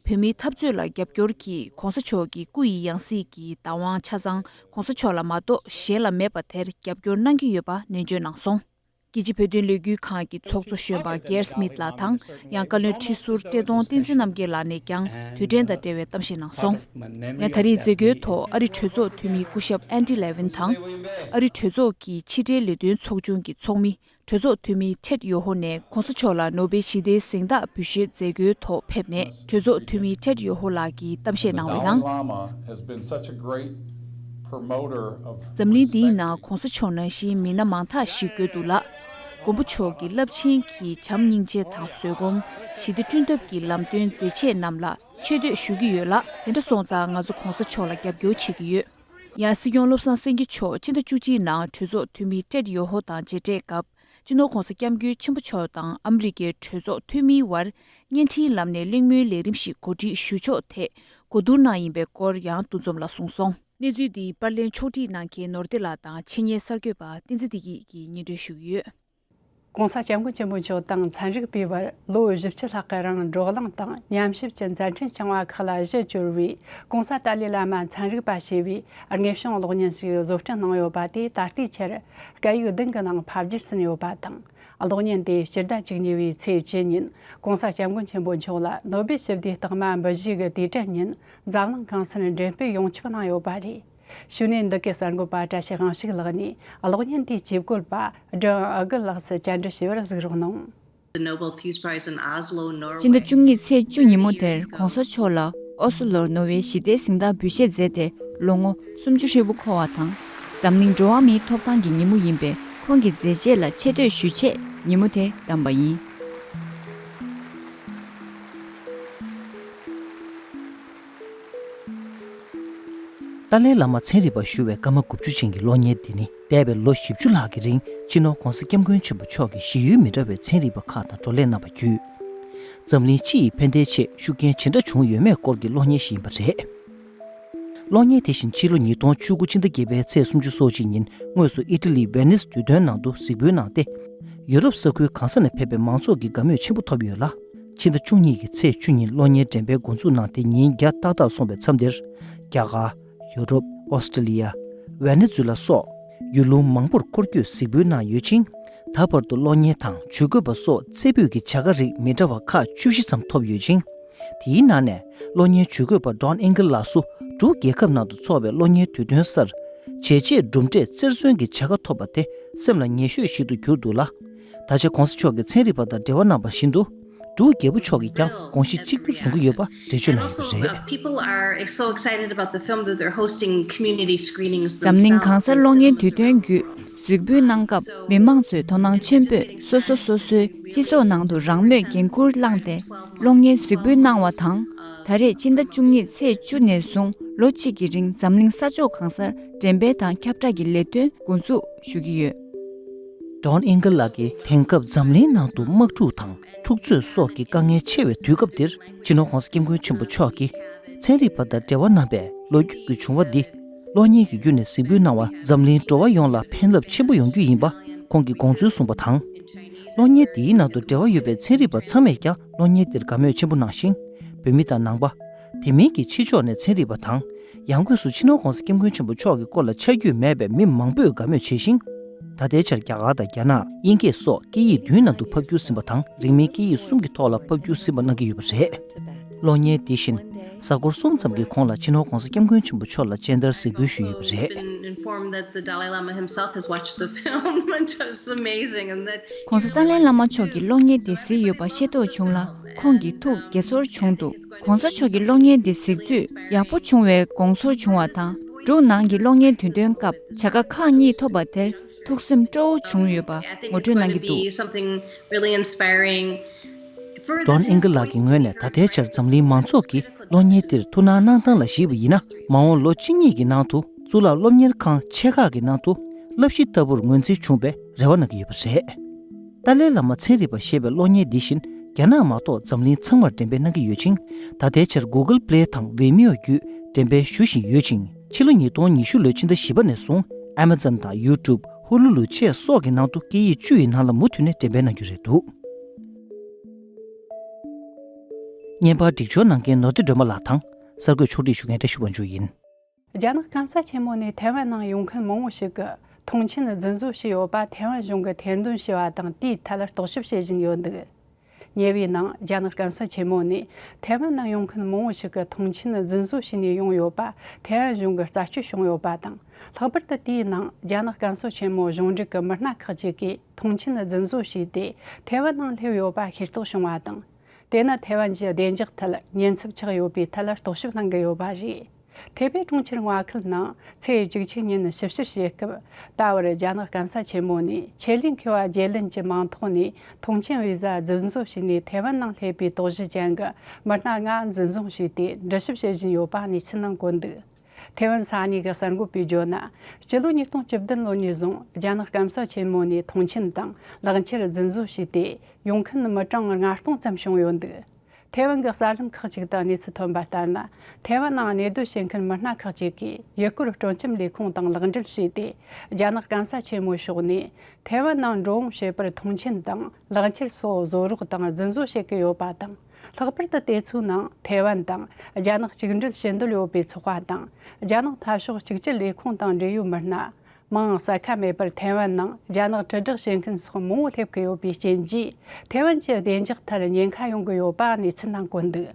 བོད་མིའི་འཐབ་རྩོད་ལ་རྒྱབ་སྐྱོར་གྱིས་༧གོང་ས་མཆོག་གི་སྐུ་ཡི་ཡང་སྲིད་ཀྱི་བདག་དབང་ཆ་ཚང་༧གོང་ས་མཆོག་ལ་མ་གཏོགས་གཞན་ལ་མེད་པ་དེར་རྒྱབ་སྐྱོར་གནང་གི་ཡོད་པ་ནན་བརྗོད་གནང་སོང་། རྒྱལ་སྤྱིའི་བོད་དོན་ལས་འགུལ་ཁང་གི་ཚོགས་གཙོ་གཞོན་པ་གེར་སྨིད་ལགས་དང་། ཡང་བཀའ་བློན་ཁྲི་ཟུར་བཀྲས་མཐོང་བསྟན་འཛིན་རྣམ་རྒྱལ་ལགས་ནས་ཀྱང་དུས་དྲན་དང་འབྲེལ་བའི་གཏམ་བཤད་གནང་སོང་། ཡང་ད་རེས་མཛད་སྒོའི་ཐོག་ཨ་རིའི་གྲོས་ཚོགས་འཐུས་མི་སྐུ་ཞབས་ཨན་ཌི་ལེ་ཝིན་དང་། ཨ་རིའི་གྲོས་ཚོགས་ཀྱི་ཕྱི་དྲིལ་ལས་དོན་ཚོགས་ཆུང་གི་ཚོགས་མི། གྲོས་ཚོགས་འཐུས་མི་ཊེཌ་ཡོ་ཧོ་ནས་༧གོང་ས་མཆོག་ལ་ནོ་སྦེལ་ཞི་བདེའི་གཟེངས་རྟགས་འབུལ་བཞེས་མཛད་སྒོའི་ཐོག་ཕེབས་ནས། གྲོས་ཚོགས་འཐུས་མི་ཊེཌ་ཡོ་ཧོ་ལགས་ཀྱིས་གཏམ་བཤད་གནང་བའི་ནང་། The Dalai Lama has been such a great promoter of འཛམ་གླིང་འདིའི་ནང་༧གོང་ས་མཆོག་ནང་བཞིན་མི་སྣ་མང་དག་ཞིག་དགོས་འདུག་ལ། མགོན་པོ་མཆོག་གི་རླབས་ཆེན་གྱི་བྱམས་སྙིང་རྗེ་དང་བཟོད་སྒོམ། ཞི་བདེ་བསྐྲུན་ཐབས་ཀྱི་ལམ་སྟོན་མཛད་རྗེས་རྣམས་ལ་ཆེ་བསྟོད་ཞུ་གི་ཡོད་ལ། དེ་འདྲ་སོང་ཙང་ང་ཚོ་༧གོང་ས་མཆོག་ལ་རྒྱབ་སྐྱོར་བྱེད་ཀྱི་ཡོད། ཡང་སྲིད་སྐྱོང་བློ་བཟང་སེང་གེ་མཆོག་ཕྱི་ཟླ་བཅུ་གཅིག་ནང་གྲོས་ཚོགས་འཐུས་མི་ཊེཌ་ཡོ་ཧོ་དང་མཇལ་འཕྲད་སྐབས། སྤྱི་ནོར་༧གོང་ས་༧སྐྱབས་མགོན་ཆེན་པོ་མཆོག་དང་ཨ་མི་རི་ཀའི་གྲོས་ཚོགས་འཐུས་མིའི་དབར་བརྙན་འཕྲིན་ལམ་ནས་གླེང་མོལ་ལས་རིམ་ཞིག་གོ་སྒྲིག་ཞུ་ཕྱོགས་ཐད་གོ་བསྡུར་གནང་ཡིན་པའི་སྐོར་ཡང་འདུ་འཛོམས་ལ་གསུངས་སོང་། གནས་ཚུལ་འདི་པར་ལེན་ཕྱོགས་སྒྲིག་གནང་མཁན་ནོར་བདེ་ལགས་དང་ཆེད་གཉེར་གསར་འགོད་པ་བསྟན་འཛིན་བདེ་སྐྱིད་ཀྱིས་སྙན་སྒྲོན་ཞུ་གི་ཡོད། ༸གོང་ས་༸སྐྱབས་མགོན་ཆེན་པོ་མཆོག་དང་ཚན་རིག་པའི་བར་ལོ་བཞི་བཅུ་ལྷག་གི་རིང་བགྲོ་གླེང་དང་ཉམས་ཞིབ་ཀྱི་མཛད་འཕྲིན་བསྐྱངས་པ་ཁག་ལ་གཞི་བཅོལ་བའི་༸གོང་ས་ཏཱ་ལའི་བླ་མ་ཚན་རིག་པ་ཞེས་པའི་དངོས་བྱུང་གློག་བརྙན་ཞིག་བཟོ་སྐྲུན་གནང་ཡོད་པ་དེ་ད་ལྟའི་ཆར་སྐད་ཡིག་བདུན་གྱི་ནང་ཕབ་བསྒྱུར་ཕྱིན་ཡོད་པ་དང་། གློག་བརྙན་དེ་སྤྱི་ཟླ་བཅུ་གཉིས་པའི་ཚེས་བཅུ་ཉིན་༸གོང་ས་༸སྐྱབས་མགོན་ཆེན་པོ་མཆོག་ལ་ནོ་སྦེལ་ཞི་བདེའི་རྟགས་མ་འབུལ་བཞེས་ཀྱི་དུས་དྲན་ཉིན་འཛམ་གླིང་གང་སར་འགྲེམས་སྤེལ་ཡོང་ཆོག་གནང་ཡོད་པ་རེད། ཞུ་ནས་འདི་གའི་གསར་འགོད་པ་བཀྲ་ཤིས་དབང་ཕྱུག་ལགས་ནས་གློག་བརྙན་དེའི་སྐྱབས་བཀོད་པ་ཌོན་ཨ་གུ་ལགས་སུ་བཅར་འདྲི་ཞུས་པར་གཟིགས་རོགས་གནང་། The Nobel Peace Prize in Oslo, Norway. སྤྱི་ཟླ་བཅུ་གཉིས་ཚེས་བཅུ་ཉིན་མོ་དེར་༸གོང་ས་མཆོག་ལ་ཨོ་སི་ལོར་ནོར་ཝེ་ཞི་བདེའི་གཟེངས་རྟགས་འབུལ་བཞེས་མཛད་དེ་ལོ་ངོ་སུམ་ཅུ་ཧྲིལ་པོ་འཁོར་བ་དང་། འཛམ་གླིང་འགྲོ་བ་མིའི་ཐོབ་ཐང་གི་ཉིན་མོ་ཡིན་པས་ཁོང་གི་མཛད་རྗེས་ལ་ཆེ་བསྟོད་ཞུ་ཆེད་ཉིན་མོ་དེ་བདམས་པ་ཡིན། ཏཱ་ལའི་བླ་མ་ཚན་རིག་པ་ཞུ་བའི་སྐར་མ་དགུ་བཅུ་ཅན་གྱི་གློག་བརྙན་འདི་ནི་འདས་པའི་ལོ་བཞི་བཅུ་ལྷག་གི་རིང་སྤྱི་ནོར་༸གོང་ས་༸སྐྱབས་མགོན་ཆེན་པོ་མཆོག་གིས་གཞི་ཡུལ་མི་འདྲ་བའི་ཚན་རིག་པ་ཁག་དང་བགྲོ་གླེང་གནང་བ་བརྒྱུད། འཛམ་གླིང་སྤྱི་ཡི་ཕན་བདེའི་ཆེད་ཤུགས་རྐྱེན་ཇི་འདྲ་བྱུང་ཡོད་མེད་སྐོར་གྱི་གློག་བརྙན་ཞིག་ཡིན་པ་རེད། གློག་བརྙན་དེ་བཞིན་ཕྱི་ལོ་ཉིས་སྟོང་བཅུ་དགུ་ཕྱི་ཟླ་བརྒྱད་པའི་ཚེས་སོ་གཅིག་ཉིན་དངོས་སུ་ཨི་ཊ་ལི་ཝེ་ནིས་དུས་སྟོན་ནང་དུ་གཟིགས་འབུལ་གནང་སྟེ། ཡུ་རོབ་ས་ཁུལ་གང་ས་ནས་ཕེབས་པའི་མང་ཚོགས་ཀྱིས་དགའ་མོས་ཆེན་པོ་ཐོབ་ཡོད་ལ། ཕྱི་ཟླ་བཅུ་གཉིས་ཀྱི་ཚེས་བཅུ་ཉིན་གློག་བརྙན་འགྲེམས་སྤེལ་འགོ་འཛུགས་གནང་སྟེ་ཉིན་བརྒྱ་ཏག་ཏག་སོང་བའི་མཚམས་དེར། རྒྱ་གར། ཡུ་རོབ། ཨོ་སི་ཀྲི་ལི་ཡ། ཝེ་ནེ་ཛུ་ལ་སོགས་ཡུལ་ལུང་མང་པོར་འཁོར་སྐྱོད་གཟིགས་འབུལ་གནང་ཡོད་ཅིང་། ད་བར་དུ་གློག་བརྙན་དང་ཇུས་འགོད་པ་སོགས་རྩེ་ཕུད་ཀྱི་བྱ་དགའ་རིགས་མི་འདྲ་བ་ཁག་བཅུ་བཞི་ཙམ་ཐོབ་ཡོད་ཅིང་། དེའི་ནང་ནས་གློག་བརྙན་ཇུས་འགོད་པ་ཌོན་ཨིང་གལ་ལགས་སུ་འབྲུག་རྒྱལ་ཁབ་ནང་དུ་འཚོགས་པའི་གློག་བརྙན་དུས་སྟོན་སར་བྱས་རྗེས་གྲུབ་འབྲས་རྩེར་སོན་གྱི་བྱ་དགའ་ཐོབ་པ་དེ་སེམས་ལ་ངེས་ཤོས་ཤིག་ཏུ་གྱུར་འདུག་ལ། ད་ཆ་༸གོང་ས་མཆོག་གིས་ཚན་རིག་པ་དང་འབྲེལ་བ་གནང་བ་བཞིན་དུ། འབྲུག་རྒྱལ་པོ་མཆོག་གིས་ཀྱང་དགོངས་གཞི་གཅིག་གྱུར་བཟུང་གི་ཡོད་པ་འགྲེལ་བརྗོད་གནང་ཡོད་པ་རེད། People are so excited about the film that they're hosting community screenings themselves. འཛམ་གླིང་གང་སར་གློག་བརྙན་དུས་སྟོན་བརྒྱུད་གཟིགས་འབུལ་གནང་སྐབས་མི་མང་ཚོས་དོ་སྣང་ཆེན་པོས་སོ་སོ་སོ་སོའི་སྤྱི་ཚོགས་ནང་དུ་རང་མོས་འགན་འཁུར་བླངས་ཏེ་གློག་བརྙན་གཟིགས་འབུལ་གནང་བ་དང་། ད་རེས་སྤྱི་ཟླ་བཅུ་གཉིས་ཚེས་བཅུ་ནས་བཟུང་ལོ་གཅིག་གི་རིང་འཛམ་གླིང་ས་ཕྱོགས་གང་སར་འགྲེམས་སྤེལ་དང་ཁྱབ་བསྒྲགས་ཀྱི་ལས་དོན་འགོ་འཛུགས་ཞུ་གི་ཡོད། ཌོན་ཨིང་ཀལ་ལགས་ཀྱིས་དེང་སྐབས་འཛམ་གླིང་ནང་དུ་དམག་འཁྲུག་དང་འཁྲུག་རྩོད་སོགས་ཀྱི་དཀའ་ངལ་ཆེ་བའི་དུས་སྐབས་འདིར་སྤྱི་ནོར་༧གོང་ས་༧སྐྱབས་མགོན་ཆེན་པོ་མཆོག་གིས་ཚན་རིག་པ་དང་འབྲེལ་བ་གནང་བའི་ལོ་རྒྱུས་ཀྱི་བྱུང་བ་འདི་གློག་བརྙན་གྱི་བརྒྱུད་ནས་གཟིགས་འབུལ་གནང་བ་འཛམ་གླིང་འགྲོ་བ་ཡོངས་ལ་ཕན་རླབས་ཆེན་པོ་ཡོང་རྒྱུ་ཡིན་པ་ཁོང་གིས་དགོངས་ཚུལ་གསུངས་པ་དང་། གློག་བརྙན་འདིའི་ནང་དུ་འབྲེལ་བ་ཡོད་པའི་ཚན་རིག་པ་ཚང་མས་ཀྱང་གློག་བརྙན་འདིར་དགའ་མོས་ཆེན་པོ་གནང་ཞིང་། བོད་མི་དང་ནང་པ། དེ་མིན་གྱི་ཕྱི་ཕྱོགས་ནས་ཚན་རིག་པ་དང་། ཡང་སྒོས་སུ་སྤྱི་ནོར་༧གོང་ས་༧སྐྱབས་མགོན་ཆེན་པོ་མཆོག་གི་སྐོར་ལ་ཆ་རྒྱུས་མེད་པའི་མི་མང་པོས་དགའ་མོས་བྱས་ཤིང་། ད་ལྟའི་ཆར་རྒྱ་གར་དང་རྒྱ་ནག་དབྱིན་སྐད་སོགས་སྐད་ཡིག་བདུན་ནང་དུ་ཕབ་བསྒྱུར་ཟིན་པ་དང་། རིང་མིན་སྐད་ཡིག་གསུམ་གྱི་ཐོག་ལ་ཕབ་བསྒྱུར་ཟིན་པ་གནང་གི་ཡོད་པ་རེད། གློག་བརྙན་འདི་བཞིན་གཟའ་འཁོར་གསུམ་ཙམ་གྱི་གོང་ལ་སྤྱི་ནོར་༧གོང་ས་༧སྐྱབས་མགོན་ཆེན་པོ་མཆོག་ལ་སྤྱན་བསྟར་གཟིགས་འབུལ་ཞུས་ཡོད་པ་རེད། Been informed that the Dalai Lama himself has watched the film, which is amazing, and that ༧གོང་ས་ཏཱ་ལའི་བླ་མ་མཆོག་གིས་གློག་བརྙན་དེ་གཟིགས་ཡོད་པ་ཤེས་རྟོགས་བྱུང་ལ། ཁོང་གི་ཐུགས་དགྱེས་ཚོར་བྱུང་འདུག ༸གོང་ས་མཆོག་གིས་གློག་བརྙན་འདི་གཟིགས་དུས་ཡག་པོ་བྱུང་བའི་དགོངས་ཚུལ་བྱུང་བ་དང་། འབྲུག་ནང་གི་གློག་བརྙན་དུས་སྟོན་སྐབས་བྱ་དགའ་ཁག་གཉིས་ཐོབ་པ་དེར་ཐུགས་སེམས་སྤྲོ་བོ་བྱུང་ཡོད་པ་ངོ་སྤྲོད་གནང་གི་འདུག་ཌོན་ཨིང་ཀལ་ལགས་ཀྱི་ངོས་ནས་ད་ལྟའི་ཆར་འཛམ་གླིང་མང་ཚོགས་ཀྱིས་གློག་བརྙན་འདིར་ཐུགས་སྣང་གནང་སྟངས་ལ་གཞིགས་པ་ཡིན་ན། མ་འོངས་ལོ་གཅིག་གཉིས་ཀྱི་ནང་དུ་གཙུག་ལག་སློབ་གཉེར་ཁང་ཆེ་ཁག་གི་ནང་དུ་བསླབ་གཞི་ལྟ་བུར་ངོས་འཛིན་བྱུང་བའི་རེ་བ་གནང་གི་ཡོད་པ་རེད། ཏཱ་ལའི་བླ་མ་ཚན་རིག་པ་ཞེས་པའི་གློག་བརྙན་འདི་བཞིན་རྒྱ་ནག་མ་གཏོགས་འཛམ་གླིང་ཚང་མར་འགྲེམས་སྤེལ་གནང་གི་ཡོད་ཅིང་། ད་ལྟའི་ཆར་Google Play་དང་Vimeo་བརྒྱུད་འགྲེམས་སྤེལ་ཞུ་བཞིན་ཡོད་ཅིང་། ཕྱི་ལོ་ཉིས་སྟོང་ཉི་ཤུ་ལོའི་ཕྱི་ཟླ་བཞི་པ་ནས་བཟུང་Amazon་དང་YouTube། Hulu་བཅས་སོགས་ཀྱི་ནང་དུ་སྐད་ཡིག་བཅུ་ཡི་ནང་ལ་མུ་མཐུད་ནས་འགྲེམས་སྤེལ་གནང་རྒྱུ་རེད་འདུག་བརྙན་པར་སྒྲིག་སྦྱོར་གནང་མཁན་ནོར་བདེ་སྒྲོལ་མ་ལགས་དང་གསར་འགོད་ཕྱོགས་སྒྲིག་ཞུ་མཁན་བཀྲ་ཤིས་དབང་ཕྱུག་ཡིན། རྒྱ་ནག་སྐམ་ས་ཆེན་མོ་ནས་ཐའེ་ཝན་ནང་ཡོང་མཁན་མང་བོ་ཞིག་གིས་མཐོང་མཆན་རྫུན་བཟོ་བྱས་ཡོད་པ་ཐའེ་ཝན་གཞུང་གིས་ཐེར་འདོན་བྱས་པ་དང་དེའི་ཐད་རྟོག་ཞིབ་བྱེད་བཞིན་ཡོད་འདུག་ཉེ་བའི་ནང་རྒྱ་ནག་སྐམ་ས་ཆེན་མོ་ནས་ཐའེ་ཝན་ནང་ཡོང་མཁན་མང་བོ་ཞིག་གིས་མཐོང་མཆན་རྫུན་བཟོ་བྱས་ནས་ཡོང་ཡོད་པ་ཐའེ་ཝན་གཞུང་གིས་རྩད་གཅོད་བྱུང་ཡོད་པ་དང་། ལྷག་པར་དུ་དེའི་ནང་རྒྱ་ནག་སྐམ་ས་ཆེན་མོ་གཞུང་འབྲེལ་གྱི་མི་སྣ་ཁག་ཅིག་གིས་མཐོང་མཆན་རྫུན་བཟོ་བྱས་ཏེ་ཐའེ་ཝན་ནང་སླེབས་ཡོད་པ་ཤེས་རྟོགས་བྱུང་བ་དང་། དེ་ནི་ཐའེ་ཝན་གྱི་བདེ་འཇགས་ཐད་ཉེན་ཚབས་ཆགས་ཡོད་པའི་ཐད་རྟོག་ཞིབ་གནང་གི་ཡོད་པ་རེད། ཐའེ་པེ་གྲོང་ཁྱེར་མངའ་ཁུལ་ནང་ཚེས་བཅུ་གཅིག་ཉིན་ཞིབ་བཤེར་བྱེད་སྐབས། ད་བར་རྒྱ་ནག་སྐམ་ས་ཆེན་མོ་ནས་ཆེད་ལས་མཁས་པ་རྒྱལ་ལེན་གྱི་མིང་ཐོག་ནས་མཐོང་མཆན་བི་ཟ་རྫུན་བཟོ་བྱས་ནས་ཐའེ་ཝན་ནང་སླེབས་པའི་དོགས་གཞི་ཅན་གྱི་མི་སྣ་ལྔ་འཛིན་བཟུང་བྱས་ཏེ་འདྲི་ཞིབ་བྱེད་བཞིན་ཡོད་པ་གནས་ཚུལ་ནང་བཀོད་འདུག་ཐའེ་ཝན་ས་གནས་ཀྱི་གསར་འགོད་པས་བརྗོད་ན། སྤྱི་ལོ་ཉིས་སྟོང་བཅུ་བདུན་ལོ་ནས་བཟུང་རྒྱ་ནག་སྐམ་ས་ཆེན་མོ་ནས་མཐོང་མཆན་དང་ལག་འཁྱེར་རྫུན་བཟོ་བྱས་ཏེ་ཡོང་མཁན་མི་གྲངས་ལྔ་སྟོང་ཙམ་བྱུང་ཡོད་འདུག་ཐའེ་ཝན་གྱི་གསར་ལམ་ཁག་ཅིག་ཏུ་གནས་ཚུལ་ཐོན་པ་ལྟར་ན། ཐའེ་ཝན་ནང་གནས་སྡོད་བྱེད་མཁན་མི་སྣ་ཁག་ཅིག་གིས་ཡུལ་སྐོར་སྤྲོ་འཆམ་ལས་ཁུངས་དང་ལག་འབྲེལ་བྱས་ཏེ། རྒྱ་ནག་སྐམ་ས་ཆེན་མོའི་ཕྱོགས་ནས་ཐའེ་ཝན་ནང་འགྲོ་འོང་བྱེད་པར་མཐོང་མཆན་དང་ལག་འཁྱེར་སོགས་བཟོ་རོགས་དང་རྫུན་བཟོ་བྱེད་ཀྱི་ཡོད་པ་དང་། ལྷག་པར་དུ་དེ་ཚོའི་ནང་ཐའེ་ཝན་དང་རྒྱ་ནག་གཅིག་འབྲེལ་བྱེད་འདོད་ཡོད་པའི་ཚོགས་པ་དང་། རྒྱ་ནག་འཐབ་ཕྱོགས་གཅིག་གྱུར་ལས་ཁུངས་དང་འབྲེལ་ཡོད་མི་སྣ། མིང་གསལ་ཁ་མེད་པར་ཐའེ་ཝན་ནང་རྒྱ་ནག་དྲིལ་བསྒྲགས་བྱེད་མཁན་སོགས་མང་བོ་སླེབས་ཀྱི་ཡོད་པའི་རྐྱེན་གྱིས། ཐའེ་ཝན་གྱི་བདེ་འཇགས་ཐད་ཉེན་ཁ་ཡོང་གི་ཡོད་པ་གནས་ཚུལ་ནང་བཀོད་འདུག་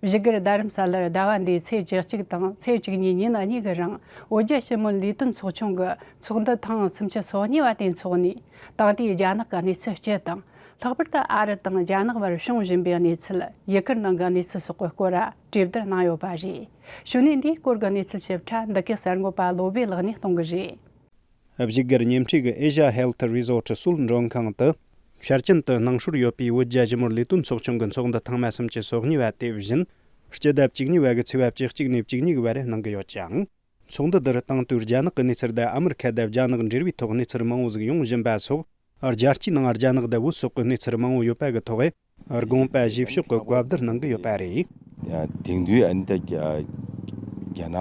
བཞུགས་སྒར་རྡ་རམ་ས་ལར་ཟླ་བ་འདིའི་ཚེས་བཅུ་གཅིག་དང་ཚེས་བཅུ་གཉིས་ཉིན་གཉིས་ཀྱི་རིང་བོད་རྒྱ་ཞི་མོལ་ལས་དོན་ཚོགས་ཆུང་གི་ཚོགས་འདུ་ཐེངས་སུམ་ཅུ་སོ་གཉིས་པ་དེ་འཚོགས་ནས། ད་ལྟའི་རྒྱ་ནག་གི་གནས་ཚུལ་སྤྱི་དང་། ལྷག་པར་དུ་ཨ་རི་དང་རྒྱ་ནག་བར་བྱུང་བཞིན་པའི་གནས་ཚུལ། ཡུལ་སྐོར་ནང་གི་གནས་ཚུལ་སོགས་ཀྱི་སྐོར་གྲོས་བསྡུར་གནང་ཡོད་པ་རེད། གཞུག་ནས་འདིའི་སྐོར་གྱི་གནས་ཚུལ་ཞིབ་ཕྲ་འདི་གའི་གསར་འགོད་པ་བློ་བྷེ་ལགས་ནས་གཏོང་གི་རེད། བཞུགས་སྒར་ཉེ་འཁྲིས་ཀྱི་Asia Health Resort Seoul་མགྲོན་ཁང་དུ། ཤར་ཅན་དུ་གནང་སྲོལ་ཡོད་པའི་བོད་རྒྱ་ཞི་མོལ་ལས་དོན་ཚོགས་ཆུང་གི་ཚོགས་འདུ་ཐེངས་མ་སུམ་ཅུ་སོ་གཉིས་པ་དེ་བཞིན། སྤྱི་ཟླ་བཅུ་གཉིས་པ་གི་ཚེས་པ་བཅུ་གཅིག་ནས་བཅུ་གཉིས་བར་གནང་གི་ཡོད་ཅིང་། ཚོགས་འདུ་འདིར་དང་དུས་རྒྱ་ནག་གི་གནས་ཚུལ་དང་ཨ་མི་རི་ཁ་དང་རྒྱ་ནག་འབྲེལ་བའི་ཐོག་གནས་ཚུལ་མང་བོ་ཟིག་ཡོང་བཞིན་པ་སོགས། རྒྱལ་སྤྱིའི་ནང་རྒྱ་ནག་དང་བོད་སོགས་ཀྱི་གནས་ཚུལ་མང་བོ་ཡོད་པ་གི་ཐོག་དགོངས་པ་བཞེས་ཕྱོགས་ཀྱི་བཀའ་བསྡུར་གནང་གི་ཡོད་པ་རེད། དེང་དུས་ཨ་ནི་ད་རྒྱ་རྒྱ་ནག་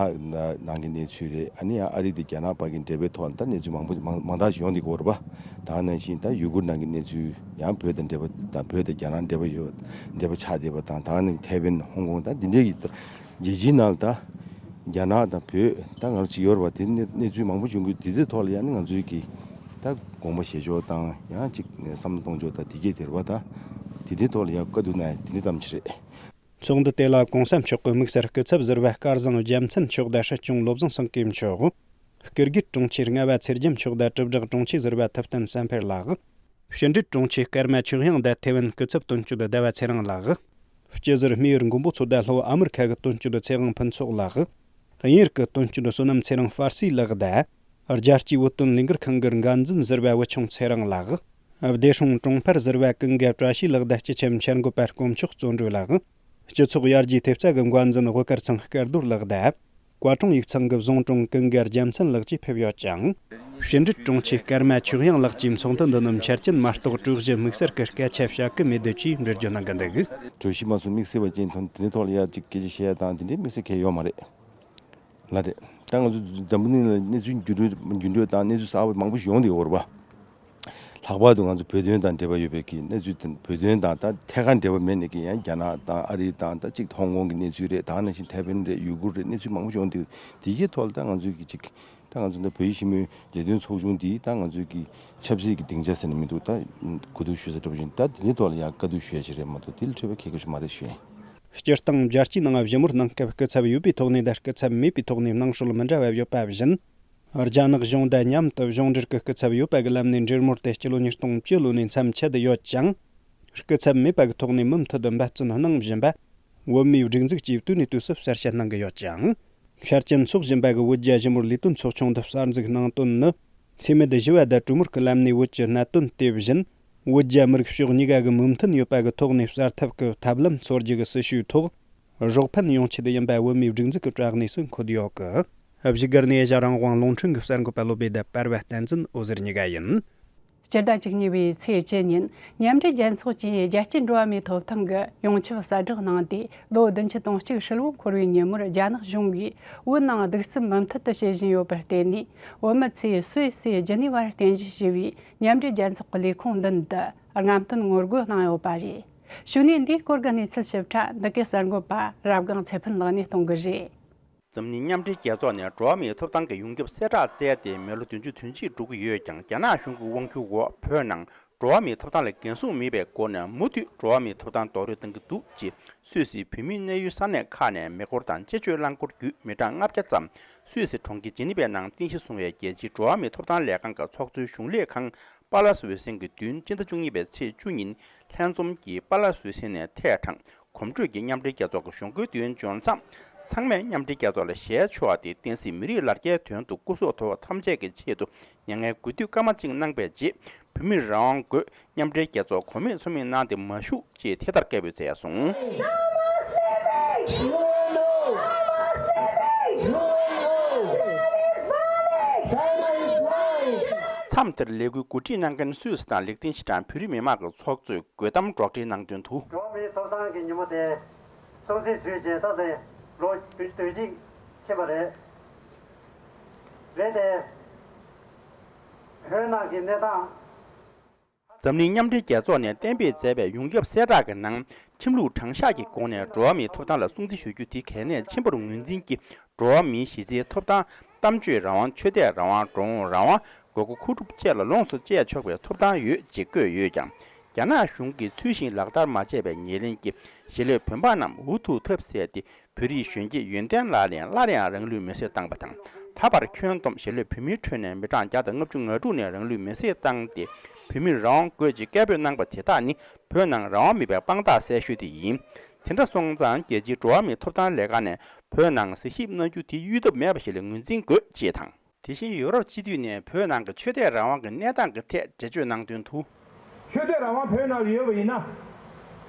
ནང་གི་གནས་ཚུལ་རེད། ཨ་ནི་ཡང་ཨ་རི་དང་རྒྱ་ནག་བར་གྱི་འབྲེལ་བའི་ཐོག་ལ་ད་གནས་ཚུལ་མང་པོ་མང་མང་དག་ཞིག་ཡོང་བསྡད་ཀྱི་ཡོད་རེད་པ། ད་ག་ནང་བཞིན་ད་ཡུ་གུར་ནང་གི་གནས་ཚུལ། ཡང་བོད་དང་འབྲེལ་བ་དང་། བོད་དང་རྒྱ་ནག་འབྲེལ་བ་ཡོད། འབྲེལ་བ་ཆགས་བསྡད་པ་དང་། ད་ག་ནང་ཐའེ་ཝན། ཧོང་ཀོང་། ད་འདི་འདྲའི་གི་རྒྱལ་སྤྱིའི་ནང་ལ་ད་རྒྱ་ནག་དང་བོད་ད་ང་ཚོ་གཅིག་ཡོད་རེད་པ། དེ་གནས་གནས་ཚུལ་མང་པོ་བྱུང་གི། དེ་ཚོའི་ཐོག་ལ་ཡང་ནི་ང་ཚོའི་གི་ད་དགོངས་པ་བཞེས་ཕྱོགས་དང་། ཡང་གཅིག་བསམ་བློ་གཏོང་ཕྱོགས་དང་། དེ་གས་དེ་རེད་པ། ད་དེ་འདྲའི་ཐོག་ལ་ཡང་བཀའ་བསྡུར་གནང་ཡ་དེ་འདྲ་ཙམ་ཞིག་རེད། ཚོགས་འདུ་དེ་ལ་གོང་ས་མཆོག་གི་དམིགས་བསལ་སྐུ་ཚབ་ཟུར་པ་སྐལ་བཟང་རྒྱལ་མཚན་མཆོག་དང་སྲིད་སྐྱོང་བློ་བཟང་སེང་གེ་མཆོག་སྐུ་སྒེར་དྲུང་ཆེ་ལྔ་པ་ཚེ་རྒྱམ་མཆོག་དང་དྲིལ་བསྒྲགས་དྲུང་ཆེ་ཟུར་པ་ཐུབ་བསྟན་བསམ་འཕེལ་ལགས། ཕྱི་འབྲེལ་དྲུང་ཆེ་ཀརྨ་ཆོས་དབྱངས་དང་ཐའེ་ཝན་སྐུ་ཚབ་དོན་གཅོད་ཟླ་བ་ཚེ་རིང་ལགས། སྤྱི་ཟུར་སྨྲས་ཡུལ་མགོན་པོ་མཚོ་དང་ལྷོ་ཨ་མི་རི་ཁ་གི་དོན་གཅོད་ཚེ་དབང་ཕུན་ཚོགས་ལགས། དབྱིན་ཡུལ་གྱི་དོན་གཅོད་བསོད་ནམས་ཚེ་རིང་ཧྥར་སི་ལགས་དང་། རྒྱལ་སྤྱིའི་བོད་དོན་ལས་འགུལ་ཁང་གི་འགན་འཛིན་ཟུར་པ་བུ་ཆུང་ཚེ་རིང་ལགས། བདེ་སྲུང་དྲུང་འཕར་ཟུར་པ་ཀུན་དགའ་བཀྲ་ཤིས་ལགས་དང་སྤྱི་ཁྱབ་འཆར་འགོད་པ་དཀོན་མཆོག་བརྩོན་འགྲུས་ལགས། སྤྱི་ཚོགས་ཡར་རྒྱས་ཐེབས་རྩ་གི་འགན་འཛིན་དབུ་དཀར་ཚང་སྐལ་རྡོར་ལགས་དང་། བཀའ་དྲུང་ཡིག་ཚང་གི་བཟུང་དྲུང་ཀུན་དགའ་རྒྱལ་མཚན་ལགས་ཀྱིས་ཕེབས་ཡོད་ཅིང་། ཕྱི་འབྲེལ་དྲུང་ཆེ་ཀརྨ་ཆོས་དབྱངས་ལགས་ཀྱིས་ཚོགས་འདུ་འདི་ནི་འཆར་ཅན་མ་གཏོགས་གྲོས་གཞི་དམིགས་བསལ་གྱི་སྐད་ཆ་བཤད་ཀྱི་མེད་འདུག་ཅེས་འགྲེལ་བརྗོད་གནང་གི་འདུག་གྲོས་གཞི་མ་སོང་དམིགས་བསལ་བ་ཅན་དང་དེ་འདྲའི་ཐོག་ལ་ཡ་གཅིག་སྐད་ཆ་བཤད་ཡ་དང་དེ་འདྲའི་དམིགས་བསལ་གང་ཡང་ཡོད་མ་རེད། ལགས་རེད། ད་ང་ཚོ་འཛམ་བུ་གླིང་ལ་གནས་ཚུལ་འགྱུར་འགྲོས་འགྱུར་འགྲོས་དང་གནས་ཚུལ་གསར་པ་མང་པོ་ཞིག་ཡོང་བསྡད་ཡོད་རེད་པ། ལྷག་པར་དུ་ང་ཚོ་བོད་དོན་དང་འབྲེལ་བ་ཡོད་པའི་གི་གནས་ཚུལ་དེ་བོད་དོན་དང་ད་ཐད་ཀར་འབྲེལ་བ་མེད་ནས་ཀྱི་ཡང་རྒྱ་ནག་དང་ཨ་རི་དང་ད་གཅིག་ཧོང་ཀོང་གི་གནས་ཚུལ་རེད། ད་ནང་བཞིན་ཐའེ་ཝན་རེད། ཡུ་གུར་རེད། གནས་ཚུལ་མང་པོ་ཞིག་ཡོང་དུས་དེ་གའི་ཐོག་ལ་ད་ང་ཚོའི་གི་གཅིག་ད་ང་ཚོ་འདི་བོད་ཡིག་ཤེས་མོལ་ལས་དོན་ཚོགས་ཆུང་འདིས་ད་ང་ཚོའི་གི་ཆབ་སྲིད་ཀྱི་སྡིངས་ཆ་ཟེར་ན་མི་འདུག་ད་གོ་བསྡུར་ཞུ་ས་འདྲ་པོ་ཞིག་ད་དེ་འདྲའི་ཐོག་ལ་ཡང་བཀའ་བསྡུར་ཞུ་ཡ་ཞིག་རེད་མ་གཏོགས་དེ་ལས་འཕྲོས་པའི་གལ་གལ་ཞིག་མ་རེད་ཞུ་ཡ་ཡིན། སྤྱིར་བཏང་རྒྱལ་སྤྱིའི་ནང་ཞི་མོལ་གནང་སྐབས་སྐུ་ཚབ་ཡོད་པའི་ཐོག་ནས་དང་སྐུ་ཚབ་མེད་པའི་ཐོག་ནས་གནང་སྲོལ་མི་འདྲ་བ་ཡོད་པ་བཞིན། རྒྱ་ནག་གཞུང་དང་མཉམ་དུ་གཞུང་འབྲེལ་གྱི་སྐུ་ཚབ་ཡོད་པ་གི་ལམ་ནས་འབྲེལ་མོལ་དེ་སྤྱི་ལོ་ཉིས་སྟོང་བཅུ་ལོ་ནས་མཚམས་ཆད་དུ་ཡོད་ཅིང་། སྐུ་ཚབ་མེད་པ་གི་ཐོག་ནས་མུ་མཐུད་དུ་འབད་བརྩོན་གནང་བཞིན་པ། བོད་མིའི་སྒྲིག་འཛུགས་ཀྱིས་དུས་ནས་དུས་སུ་གསལ་བཤད་གནང་གི་ཡོད་ཅིང་། འཆར་ཅན་འཚོགས་བཞིན་པ་གི་བོད་རྒྱ་ཞི་མོལ་ལས་དོན་ཚོགས་ཆུང་འདི་གསར་འཛུགས་གནང་དོན་ནི། འཚེ་མེད་ཞི་བ་དང་གྲོས་མོལ་གྱི་ལམ་ནས་བོད་ཀྱི་གནད་དོན་དེ་བཞིན། བོད་རྒྱ་མི་རིགས་ཕྱོགས་གཉིས་ཀ་གི་མོས་མཐུན་ཡོད་པ་གི་ཐོག་ནས་གསར་ཐབས་ཀྱི་ཐབས་ལམ་འཚོལ་རྒྱུ་གི་སྲི་ཞུའི་ཐོག་རོགས་ཕན་ཡོང་ཆེད་ཡིན་པ་བོད་མིའི་སྒྲིག་འཛུགས་ཀྱི་དྲ་གནས་སུ་འཁོད་ཡོད་གི། བཞུགས་སྒར་ནས་ཨེ་ཤ་རང་དབང་རླུང་འཕྲིན་གྱི་གསར་འགོད་པ་བློ་བྷེ་དང་པར་བ་བསྟན་འཛིན་འོད་ཟེར་གཉིས་ཀ་ཡིན། སྤྱི་ཟླ་བཅུ་གཉིས་པའི་ཚེས་བཅུ་ཉིན་མཉམ་འབྲེལ་རྒྱལ་ཚོགས་ཀྱིས་རྒྱལ་སྤྱིའི་འགྲོ་བ་མིའི་ཐོབ་ཐང་གི་ཡོངས་ཁྱབ་གསལ་བསྒྲགས་གནང་སྟེ། ལོ་བདུན་ཅུ་དོན་གཅིག་ཧྲིལ་བོ་འཁོར་བའི་ཉིན་མོར་རྒྱ་ནག་གཞུང་གིས་བོད་ནང་གདུག་རྩུབ་མུ་མཐུད་དུ་བྱེད་བཞིན་ཡོད་པར་བརྟེན་ནས། བོད་མི་ཚོས་སུད་སིའི་ཇི་ནི་ཝར་རྟེན་གཞི་བྱས་པའི་མཉམ་འབྲེལ་རྒྱལ་ཚོགས་ཀྱི་ལས་ཁུངས་མདུན་དུ་རྔམ་སྟོན་ངོ་རྒོལ་གནང་ཡོད་པ་རེད། གཞུག་ནས་འདིའི་སྐོར་གྱི་གནས་ཚུལ་ཞིབ་ཕྲ་འདི་གའི་གསར་འགོད་པ་རབ་སྒང་ཚེ་ཕུན་ལགས་ནས་གཏོང་གི་རེད། འཛམ་གླིང་མཉམ་འབྲེལ་རྒྱལ་ཚོགས་ནས་འགྲོ་བ་མིའི་ཐོབ་ཐང་གི་ཡོངས་ཁྱབ་གསལ་བསྒྲགས་བསྩལ་ཏེ་མི་ལོ་བདུན་ཅུ་དོན་གཅིག་འགྲོ་གི་ཡོད་ཀྱང་། རྒྱ་ནག་གཞུང་གི་དབང་སྒྱུར་འོག་བོད་ནང་འགྲོ་བ་མིའི་ཐོབ་ཐང་ལ་འགན་སྲུང་མེད་པའི་སྒོ་ནས་མུ་མཐུད་འགྲོ་བ་མིའི་ཐོབ་ཐང་རྡོག་རོལ་གཏོང་གི་འདུག་ཅེས་སུད་སིའི་བོད་མིའི་གནས་ཡུལ་ས་གནས་ཁག་ནས་མེ་འཁོར་དང་སྤྱི་སྤྱོད་རླངས་འཁོར་བརྒྱུད་མི་གྲངས་ལྔ་བརྒྱ་ཙམ་སུད་སི་གྲོང་ཁྱེར་ཇི་ནི་ཝའི་ནང་རྟེན་གཞི་བཟུང་བའི་རྒྱལ་སྤྱིའི་འགྲོ་བ་མིའི་ཐོབ་ཐང་ལས་ཁང་གི་ཚོགས་གཙོའི་གཞུང་ལས་ཁང་པ་ལ་སི་འོད་ཟེར་གྱི་མདུན་སྤྱི་ཟླ་བཅུ་གཉིས་པའི་ཚེས་བཅུ་ཉིན་ལྷན་འཛོམས་ཀྱིས་པ་ལ་སི་འོད་ཟེར་ནས་ཐད་དྲངས། གོམ་བགྲོད་ཀྱིས་མཉམ་འབྲེལ་རྒྱལ་ཚོགས་ཀྱི་གཞུང་སྒོའི་མདུན་བྱོན་མཚམས། ཚང་མས་མཉམ་འབྲེལ་རྒྱལ་ཚོགས་ལ་ཞལ་ཕྱོགས་ཏེ་བསྟན་སྲིད་མི་རིགས་ལ་རྒྱའི་དོན་དུ་སྐུ་སྲོག་དོར་བ་ཐམས་ཅད་ཀྱི་ཆེད་དུ་མྱ་ངན་གུས་འདུད་སྐར་མ་གཅིག་གནང་པའི་རྗེས། བོད་མིར་རང་དབང་དགོས། མཉམ་འབྲེལ་རྒྱལ་ཚོགས་གོ་མེད་ཚོར་མེད་གནང་སྟེ་མ་བཞུགས་ཅེས་དེ་ལྟར་སྐད་འབོད་མཛད་སོང་། མཚམས་དེར་ལས་འགུལ་གོ་སྒྲིག་གནང་མཁན་སུད་སི་དང་ལིག་ཏེན་ཤི་ཊན་བོད་རིགས་མི་མང་གི་ཚོགས་གཙོས་དགོད་གཏམ་སྒྲོག་འགྲེལ་གནང་དོན་དུ། འགྲོ་བ་མིའི་ཐོབ་ཐང་གི་ཉིན་མོ་དེ་སྲུང་བརྩི་ཞུས་རྗེས་ད་ལྟ་ལོ་བདུན་ཅུ་དོན་གཅིག་ཕྱིན་པ་རེད། རེད་དེ། བོད་ནང་གི་གནས་སྟངས། འཛམ་གླིང་མཉམ་འབྲེལ་རྒྱལ་ཚོགས་ནས་གཏན་འབེབས་མཛད་པའི་ཡོངས་ཁྱབ་གསལ་བསྒྲགས་ཀྱི་ནང་། ཁྲིམས་ལུགས་དྲང་གཞག་གི་སྒོ་ནས་འགྲོ་བ་མིའི་ཐོབ་ཐང་ལ་སྲུང་བརྩི་ཞུ་རྒྱུ་དེ་གལ་གནད་ཆེན་པོར་ངོས་འཛིན་གྱིས། འགྲོ་བ་མིའི་གཞི་རྩའི་ཐོབ་ཐང་། གཏམ་བརྗོད་རང་དབང་། ཆོས་དད་རང་དབང་། འགྲོ་འོང་རང་དབང་། དགོས་མཁོ་མཁོ་སྒྲུབ་བཅས་ལ་ལོངས་སུ་སྤྱད་ཆོག་པའི་ཐོབ་ཐང་ཡོད་ཅེས་བཀོད་ཡོད་ཀྱང་། རྒྱ་ནག་གཞུང་གིས་ཚུལ་བཞིན་ལག་བསྟར་མ་བྱས་པའི་ཉེར་ལེན་གྱིས། གཞིས་ལུས་བོད་འབངས་རྣམས་འུ་ཐུག་ཐབས་ཟད་དེ། བོད་རིགས་གཞོན་སྐྱེས་ཡོན་ཏན་ལག་ལེན་སླར་ཡང་རང་ལུས་མེར་སྲེག་བཏང་བ་དང་། ད་བར་ཁྱོན་བསྡོམས་གཞིས་ལུས་བོད་མིའི་ཁྲོད་ནས་མི་གྲངས་བརྒྱ་དང་ལྔ་བཅུ་ང་དྲུག་ནས་རང་ལུས་མེར་སྲེག་བཏང་སྟེ། བོད་མིར་རང་དབང་དགོས་ཅེས་སྐད་འབོད་གནང་པ་དེ་དག་ནི་བོད་ནང་རང་དབང་མེད་པའི་དཔང་རྟགས་གསལ་ཤོས་དེ་ཡིན། དེ་འདྲ་སོང་ཙང་རྒྱལ་སྤྱིའི་འགྲོ་བ་མིའི་ཐོབ་ཐང་ལས་ཁང་ནས་བོད་ནང་གཟིགས་ཞིབ་གནང་རྒྱུ་དེ་གཡོལ་ཐབས་མེད་པ་ཞིག་ལ་ངོས་འཛིན་དགོས་ཅེས་དང་། དེ་བཞིན་ཡུ་རོབ་སྤྱི་འཐུས་ནས་བོད་ནང་གི་ཆོས་དད་རང་དབང་གི་གནས་སྟངས་ཀྱི་ཐད་འགྲེལ་བརྗོད་གནང་དོན་དུ། ཆོས་དད་རང་དབང་བོད་ནང་ལ་ཡོད་པ་ཡིན་ན།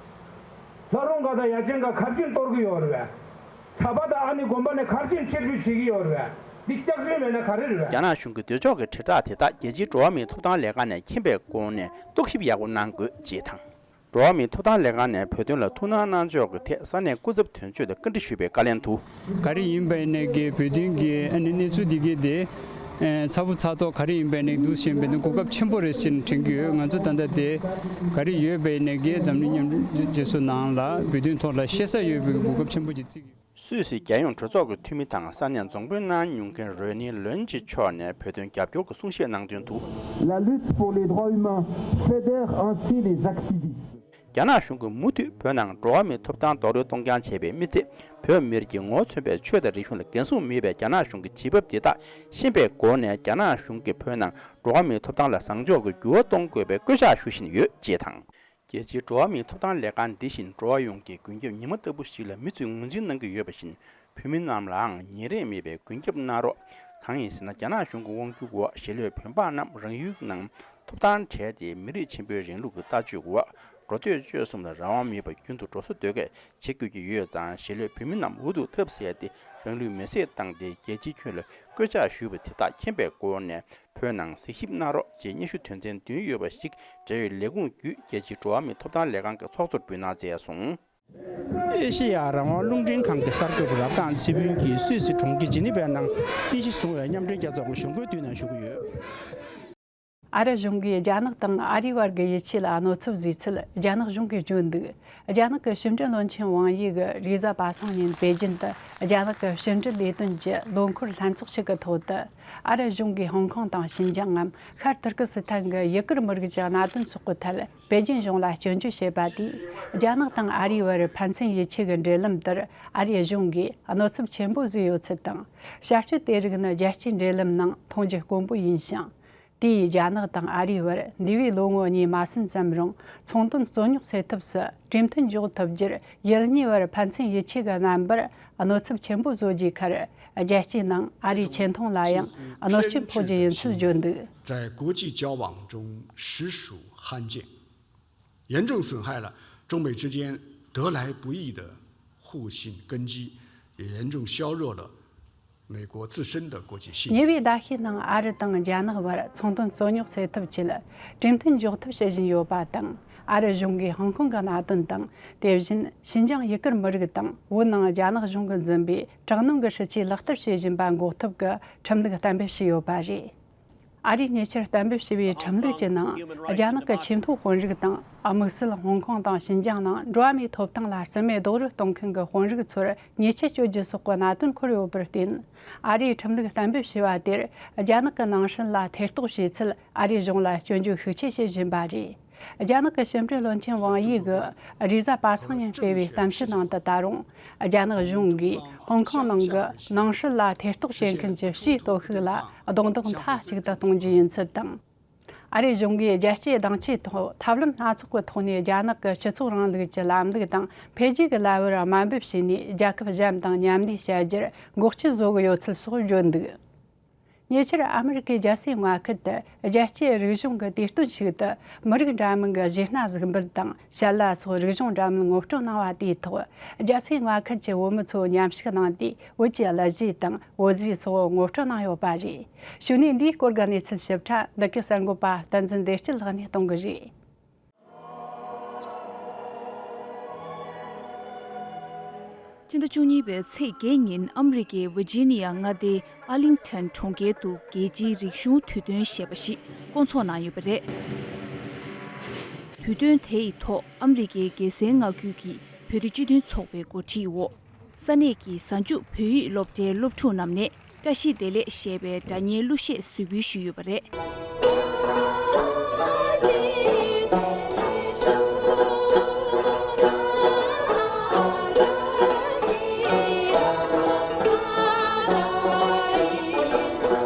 ལྷ་རུང་དགའ་དང་ཡ་ཅན་དགའ་ག་རེ་བྱས་ནས་གཏོར་གྱི་ཡོད་རེད་པས། གྲྭ་པ་དང་ཨ་ནེ་དགོན་པ་ནས་ག་རེ་བྱས་ནས་ཕྱིར་འབུད་བྱེད་ཀྱི་ཡོད་རེད་པས། འདི་སྐྱག་རྫུན་མེད་ན་ག་རེ་རེད་པས། རྒྱ་ནག་གཞུང་གི་འདོད་ཕྱོགས་ཀྱི་དྲིལ་བསྒྲགས་དེ་དག་རྒྱལ་སྤྱིའི་འགྲོ་བ་མིའི་ཐོབ་ཐང་ལས་ཁང་ནས་མཁྱེན་པའི་སྒོ་ནས་རྟོག་ཞིབ་ཡག་པོ་གནང་དགོས་ཅེས་དང་། འགྲོ་བ་མིའི་ཐོབ་ཐང་ལས་ཁང་ནས་བོད་དོན་ལ་ཐུགས་སྣང་གནང་ཕྱོགས་ཀྱི་ཐད་ས་གནས་སྐུ་ཚབ་དོན་གཅོད་ལ་བཀའ་འདྲི་ཞུས་པའི་བཀའ་ལན་དུ། ག་རེ་ཡིན་པ་ཡིན་ནའི་གི་བོད་དོན་གྱི་ཨ་ནི་གནས་ཚུལ་འདི་གའི་དེ། ཚ་བོ་ཚ་ཐོག་ག་རེ་ཡིན་པ་ཡིན་ནའི་འདུག་ཟིན་པའི་གོ་སྐབས་ཆེན་པོ་རེད་ཟེར་ནས་དྲན་གྱི་ཡོད། ང་ཚོ་ད་ལྟ་དེ་ག་རེ་ཡོད་པ་ཡིན་ནའི་གི་འཛམ་གླིང་མཉམ་འབྲེལ་རྗེས་སུ་ནང་ལ་བོད་དོན་ཐོག་ལ་ཤེས་ས་ཡོད་པའི་གོ་སྐབས་ཆེན་པོ་ཅིག་བརྩི་གི་ཡོད། སུད་སི་རྒྱལ་ཡོངས་གྲོས་ཚོགས་ཀྱི་འཐུས་མི་དང་ས་གནས་རྫོང་དཔོན་གནང་མྱོང་མཁན་རོ་ནི་ལོན་ཅི་མཆོག་ནས་བོད་དོན་རྒྱབ་སྐྱོར་གྱི་གསུང་བཤད་གནང་དོན་དུ། La lutte pour les droits humains fédère ainsi les activistes. རྒྱ་ནག་གཞུང་གིས་མུ་མཐུད་བོད་ནང་འགྲོ་བ་མིའི་ཐོབ་ཐང་རྡོག་རོལ་གཏོང་རྐྱང་བྱས་པའི་མི་ཚད། བོད་མིར་གྱི་ངོ་བོ་མཚོན་པའི་ཆོས་དང་རིག་གཞུང་ལ་འགན་སྲུང་མེད་པའི་རྒྱ་ནག་གཞུང་གི་བྱེད་བབ་དེ་དག་ཤེས་པའི་སྒོ་ནས། རྒྱ་ནག་གཞུང་གིས་བོད་ནང་འགྲོ་བ་མིའི་ཐོབ་ཐང་ལ་བཟང་ཕྱོགས་ཀྱི་འགྱུར་བ་གཏོང་དགོས་པའི་སྐུལ་ལྕག་ཞུ་བཞིན་ཡོད་ཅེས་དང་། རྒྱལ་སྤྱིའི་འགྲོ་བ་མིའི་ཐོབ་ཐང་ལས་ཁང་འདི་བཞིན་འགྲོ་བ་ཡོངས་ཀྱི་མགོན་སྐྱབས་ཉི་མ་ལྟ་བུ་ཞིག་ལ་མི་ཚོས་ངོས་འཛིན་གནང་གི་ཡོད་པ་བཞིན། བོད་མི་རྣམས་ལའང་ཉིན་རེ་མེད་པའི་མགོན་སྐྱབས་གནང་རོགས། གང་ཡིན་ཟེར་ན། རྒྱ་ནག་གཞུང་གི་དབང་སྒྱུར་འོག་གཞིས་ལུས་བོད་འབངས་རྣམས་རང་ཡུལ་ནང་ཐོབ་ཐང་བྲལ་ཏེ། མི་རིགས་ཆེན་པོའི་རིང་ལུགས་ཀྱི་ལྟ་སྤྱོད་འོག་ འགྲོ་སྡོད་སྤྱོད་གསུམ་ལ་རང་དབང་མེད་པར་རྒྱུན་དུ་འགྲོ་སོ་སྡོད་སྐད་བྱེད་དགོས་ཀྱི་ཡོད་ཙང་། གཞིས་ལུས་བོད་མི་རྣམས་འུ་ཐུག་ཐབས་ཟད་དེ་རང་ལུས་མེར་སྲེག་བཏང་སྟེ་རྒྱལ་སྤྱིའི་ཁྱོན་ལ་སྐུལ་ལྕག་ཞུས་པ་དེ་དག་མཁྱེན་པའི་སྒོ་ནས་བོད་ནང་གཟིགས་ཞིབ་གནང་རོགས་ཅེས་སྙན་ཞུ་དོན་ཚན་བདུན་ཡོད་པ་ཞིག་འབྲེལ་ཡོད་ལས་ཁུངས་བརྒྱུད་རྒྱལ་སྤྱིའི་འགྲོ་བ་མིའི་ཐོབ་ཐང་ལས་ཁང་གི་ཚོགས་གཙོར་འབུལ་གནང་མཛད་སོང་། ཨེ་ཤེ་ཡ་རང་དབང་རླུང་འཕྲིན་ཁང་གི་གསར་འགོད་པ་རབ་དང་ཚེ་ཕུན་གྱིས་སུད་སི་གྲོང་ཁྱེར་ཇི་ནི་ཝའི་ནང་རྟེན་གཞི་བཟུང་བའི་མཉམ་འབྲེལ་རྒྱལ་ཚོགས་ཀྱི་གཞུང་སྒོའི་མདུན་ནས་ཞུ་གི་ཡོད། ཨ་རི་གཞུང་གིས་རྒྱ་ནག་དང་ཨ་རིའི་བར་གྱི་ཡིད་ཆེས་ལ་གནོད་ཚབས་བཟོས་ཚུལ་རྒྱ་ནག་གཞུང་གིས་བརྗོད་འདུག་རྒྱ་ནག་གི་ཕྱི་འབྲེལ་བློན་ཆེན་ཝང་ཡི་གིས་རེས་གཟའ་པ་སངས་ཉིན་པེ་ཅིན་དུ་རྒྱ་ནག་གི་ཕྱི་འབྲེལ་ལས་དོན་གྱི་ལོ་འཁོར་ལྷན་ཚོགས་ཤིག་གི་ཐོག་ཏུ། ཨ་རི་གཞུང་གིས་ཧོང་ཀོང་དང་ཤིན་ཅང་ངམ་ཤར་ཏུར་ཀི་སི་ཐན་གྱི་ཡུ་གུར་མི་རིགས་ཀྱི་གནད་དོན་སོགས་ཀྱི་ཐད་པེ་ཅིན་གཞུང་ལ་སྐྱོན་བརྗོད་བྱས་པ་དེས། རྒྱ་ནག་དང་ཨ་རིའི་བར་ཕན་ཚུན་ཡིད་ཆེས་ཀྱི་འབྲེལ་ལམ་དེར་ཨ་རིའི་གཞུང་གིས་གནོད་ཚབས་ཆེན་པོ་བཟོས་ཡོད་ཚུལ་དང་། བྱ་སྤྱོད་དེ་རིགས་ནི་རྒྱལ་སྤྱིའི་འབྲེལ་ལམ་ནང་མཐོང་རྒྱུ་དཀོན་པོ་ཡིན་ཞིང་། དེས་རྒྱ་ནག་དང་ཨ་རིའི་བར་འདས་པའི་ལོ་ངོ་གཉིས་མ་ཟིན་ཙམ་རིང་ཚོང་དོན་རྩོད་རྙོག་སེལ་ཐབས་སུ་གྲོས་མཐུན་འཇོག་ཐུབ་རྒྱུར། ཡུལ་གཉིས་བར་ཕན་ཚུན་ཡིད་ཆེས་ཀྱི་རྣམ་པར་གནོད་ཚབས་ཆེན་པོ་བཟོ་རྒྱུའི་ཁར། རྒྱལ་སྤྱིའི་ནང་ཨ་རིའི་ཆེ་མཐོང་ལ་ཡང་གནོད་སྐྱོན་ཕོག་རྒྱུ་ཡིན་ཚུལ་བརྗོད་འདུག 在国际交往中实属罕见，严重损害了中美之间得来不易的互信根基，也严重削弱了美国自身的国际信誉。 ཉེ་བའི་ཟླ་ཤས་ནང་ཨ་རི་དང་རྒྱ་ནག་བར་ཚོང་དོན་རྩོད་རྙོག་སེལ་ཐབས་ཆེད་གྲོས་མཐུན་འཇོག་ཐབས་བྱེད་བཞིན་ཡོད་པ་དང་། ཨ་རི་གཞུང་གིས་ཧོང་ཀོང་གི་གནད་དོན་དང་། དེ་བཞིན་ཤིན་ཅང་ཡུ་གུར་མི་རིགས་དང་བོད་ནང་རྒྱ་ནག་གཞུང་གིས་འཛིན་པའི་དྲག་གནོན་གྱི་སྲིད་ཇུས་ལག་བསྟར་བྱེད་བཞིན་པ་འགོག་ཐབས་ཀྱི་ཁྲིམས་ལུགས་གཏན་འབེབས་བྱས་ཡོད་པ་རེད། ཨ་རིས་ཉེ་ཆར་གཏན་འབེབས་བྱས་པའི་ཁྲིམས་ལུགས་ཀྱི་ནང་། རྒྱ་ནག་གི་ཆེས་མཐོའི་དཔོན་རིགས་དང་། དམིགས་བསལ་ཧོང་ཀོང་དང་ཤིན་ཅང་ནང་འགྲོ་བ་མིའི་ཐོབ་ཐང་ལ་རྩིས་མེད་རྡོག་རོལ་གཏོང་མཁན་གྱི་དཔོན་རིགས་ཚོར་ཉེས་ཆད་གཅོད་རྒྱུ་སོགས་ཀྱི་གནད་དོན་འཁོད་ཡོད་པར་བརྟེན། ཨ་རིས་ཁྲིམས་ལུགས་གཏན་འབེབས་བྱས་པ་དེར། རྒྱ་ནག་གི་ནང་སྲིད་ལ་ཐེ་གཏོགས་བྱས་ཚུལ་ཨ་རིའི་གཞུང་ལ་སྐྱོན་བརྗོད་ཤུགས་ཆེ་བྱེད་བཞིན་པ་རེད། རྒྱ་ནག་གི་ཕྱི་འབྲེལ་བློན་ཆེན་ཝང་ཡི་གིས་རེས་གཟའ་པ་སངས་ཉིན་སྤེལ་བའི་གཏམ་བཤད་ནང་དུ། ད་རུང་རྒྱ་ནག་གཞུང་གིས་ཧོང་ཀོང་ནང་གི་ནང་སྲིད་ལ་ཐེ་གཏོགས་བྱེད་མཁན་གྱི་ཕྱིའི་སྟོབས་ཤུགས་ལ་རྡུང་རྡེག་མཐའ་གཅིག་ཏུ་གཏོང་རྒྱུ་ཡིན་ཚུལ་དང་། ཨ་རིའི་གཞུང་གིས་རྒྱལ་སྤྱིའི་སྡིངས་ཆའི་ཐོག་ཐབས་ལམ་སྣ་ཚོགས་ཀྱི་ཐོག་ནས་རྒྱ་ནག་གི་སྤྱི་ཚོགས་རིང་ལུགས་ཀྱི་ལམ་ལུགས་དང་འཕེལ་རྒྱས་ཀྱི་ལམ་བུར་དམའ་འབེབས་བྱས་ནས། རྒྱལ་ཁབ་གཞན་དང་མཉམ་ལས་བྱ་རྒྱུར་འགོག་རྐྱེན་བཟོ་གི་ཡོད་ཚུལ་སོགས་བརྗོད་འདུག་ཉེ་ཆར་ཨ་མི་རི་ཀའི་རྒྱལ་སའི་མངའ་ཁུལ་དུ་རྒྱལ་སྤྱིའི་རིག་གཞུང་གི་དུས་སྟོན་ཞིག་ཏུ། མི་རིགས་འདྲ་མིན་གྱི་གཞས་སྣ་གཟིགས་འབུལ་དང་ཞལ་ལག་སོགས་རིག་གཞུང་འདྲ་མིན་ངོ་སྤྲོད་གནང་བ་དེའི་ཐོག་རྒྱལ་སའི་མངའ་ཁུལ་གྱི་བོད་མི་ཚོ་མཉམ་ཞུགས་གནང་སྟེ། བོད་ཀྱི་གླུ་གཞས་དང་བོད་ཟས་སོགས་ངོ་སྤྲོད་གནང་ཡོད་པ་རེད། གཞུག་ནས་འདིའི་སྐོར་གྱི་གནས་ཚུལ་ཞིབ་ཕྲ་འདི་གའི་གསར་འགོད་པ་བསྟན་འཛིན་བདེ་སྐྱིད་ལགས་ནས་གཏོང་གི་རེད། སྤྱི་ཟླ་བཅུ་གཉིས་པའི་ཚེས་བརྒྱད་ཉིན་ཨ་མི་རི་ཀའི་ཝི་ཇི་ནི་ཡ་མངའ་སྡེའི་ཨར་ལིང་ཊོན་གྲོང་ཁྱེར་དུ་རྒྱལ་སྤྱིའི་རིག་གཞུང་དུས་སྟོན་ཞེས་པ་ཞིག་བསྐོང་ཚོགས་གནང་ཡོད་པ་རེད། དུས་སྟོན་དེ་ཡི་ཐོག་ཨ་མི་རི་ཀའི་རྒྱལ་སའི་མངའ་ཁུལ་གྱི་བོད་རིགས་སྤྱི་མཐུན་ཚོགས་པའི་འགོ་ཁྲིད་འོག་ས་གནས་ཀྱི་གཟའ་མཇུག་བོད་ཡིག་སློབ་གྲྭའི་སློབ་ཕྲུག་རྣམས་ནས། བཀྲ་ཤིས་བདེ་ལེགས་ཞེས་པའི་སྒྲ་སྙན་གླུ་གཞས་གཟིགས་འབུལ་ཞུས་ཡོད་པ་རེད།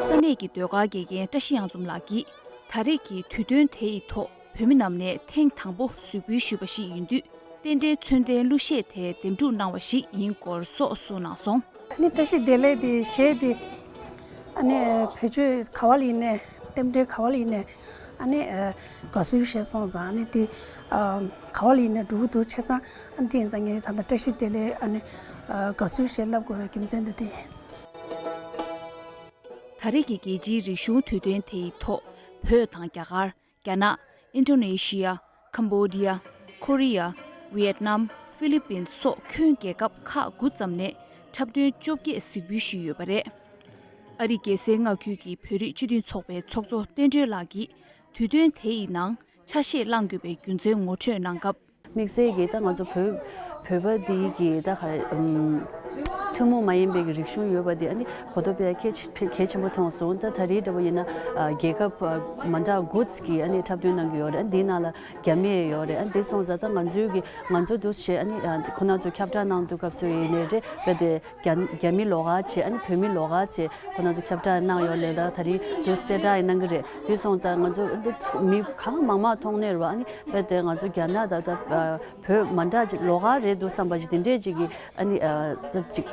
ས་གནས་ཀྱི་ཟློས་གར་དགེ་རྒན་བཀྲ་ཤིས་གཡང་འཛོམས་ལགས་ཀྱིས་ད་རེས་ཀྱི་དུས་སྟོན་དེ་ཡི་ཐོག་བོད་མི་རྣམས་ནས་ཐེངས་དང་པོ་གཟིགས་འབུལ་ཞུས་པ་ཞིག་ཡིན་དུས། རྟེན་འབྲེལ་མཚོན་ལྡན་གླུ་གཞས་དེ་འདེམས་སྒྲུག་གནང་བ་ཞིག་ཡིན་སྐོར་སོགས་གསུངས་གནང་སོང་། ཨ་ནི་བཀྲ་ཤིས་བདེ་ལེགས་དེ་གཞས་དེ་ཨ་ནི་བེད་སྤྱོད་ག་བ་ལ་ཡིན་ནའི་རྟེན་འབྲེལ་ག་བ་ལ་ཡིན་ནའི་ཨ་ནི་དགའ་བསུ་བྱས་སོང་ཙང་ཨ་ནི་དེ་ག་བ་ལ་ཡིན་ནའི་འགྲུབ་ཀྱི་འདུག་བྱས་ཙང་ཨ་ནི་དེ་ཡིན་ཙང་ངས་ད་ལྟ་བཀྲ་ཤིས་བདེ་ལེགས་ཨ་ནི་དགའ་བསུ་ཞེས་ལབ་དགོས་པའི་རྒྱུ་མཚན་དེ་དེ་ཡིན། ད་རེས་ཀྱི་རྒྱལ་སྤྱིའི་རིག་གཞུང་དུས་སྟོན་དེ་ཡི་ཐོག་བོད་དང་རྒྱ་གར། རྒྱ་ནག་ཨིན་ཌོ་ནེ་ཤི་ཡ། ཁམ་བྷོ་ཌི་ཡ། ཁོ་རི་ཡ། ཝི་ཡེད་ནམ། ཧྥི་ལི་པིན་སོགས་ཁྱོན་རྒྱལ་ཁབ་ཁག་དགུ་ཙམ་ནས་འཁྲབ་སྟོན་བཅོ་བརྒྱད་གཟིགས་འབུལ་ཞུས་ཡོད་པ་རེད། ཨ་རིའི་རྒྱལ་སའི་མངའ་ཁུལ་གྱི་བོད་རིགས་སྤྱི་མཐུན་ཚོགས་པའི་ཚོགས་གཙོ་བསྟན་སྒྲོལ་ལགས་ཀྱིས་དུས་སྟོན་དེ་ཡི་ནང་ཆ་ཤས་བླང་དགོས་པའི་རྒྱུ་མཚན་ངོ་སྤྲོད་གནང་སྐབས། དམིགས་བསལ་གྱིས་ད་ང་ཚོ་བོད་བོད་པ་འདི་གི་ད་ག་རེ་ཨམ། ཐུན་མོང་མ་ཡིན་པའི་གི་རིག་གཞུང་ཡོད་པ་འདི་ཨ་ནི་གོ་ཐོབ་པའི་གལ་ཆེ་གལ་ཆེན་པོ་མཐོང་སོང་། ད་ད་རེས་འདྲ་པོ་ཡིན་ན་ཨ་རྒྱལ་ཁབ་ཨ་མ་འདྲ་དགུ་གི་ཨ་ནི་འཁྲབ་སྟོན་གནང་གི་ཡོད་རེད། ཨ་འདིའི་ནང་ལ་རྒྱ་མི་ཡང་ཡོད་རེད། ཨ་འདི་སོང་ཙང་ད་ང་ཚོའི་གི་ང་ཚོ་འདུག་བྱས་ཨ་ནི་ཨ་ཁོ་ན་ཚོ་ཁྱབ་བསྒྲགས་གནང་དུས་སྐབས་སུ་ཡིན་ནའི་རེད། རྦད་དེ་རྒྱ་རྒྱ་མི་ལོགས་ཀ་བྱས་ཨ་ནི་བོད་མི་ལོགས་ཀ་བྱས་ཁོ་ན་ཚོ་ཁྱབ་བསྒྲགས་གནང་ཡོད་རེད། ད་ད་རེས་འདུག་གསལ་བསྒྲགས་ཡང་གནང་གི་རེད། འདི་སོང་ཙང་ང་ཚོ་འདི་མི་གང་མང་མང་མཐོང་ནས་རེད་བ། ཨ་ནི་རྦད་དེ་ང་ཚོ་རྒྱ་ནག་ད་ད་བོད་མ་འདྲ་ཅིག་ལོགས་ཀ་རེད་འདུག་བསམ་པ་ཅིག་དེ་འདྲས་ཅིག་གི་ཨ་ནི་ཨ་ད་ཅིག་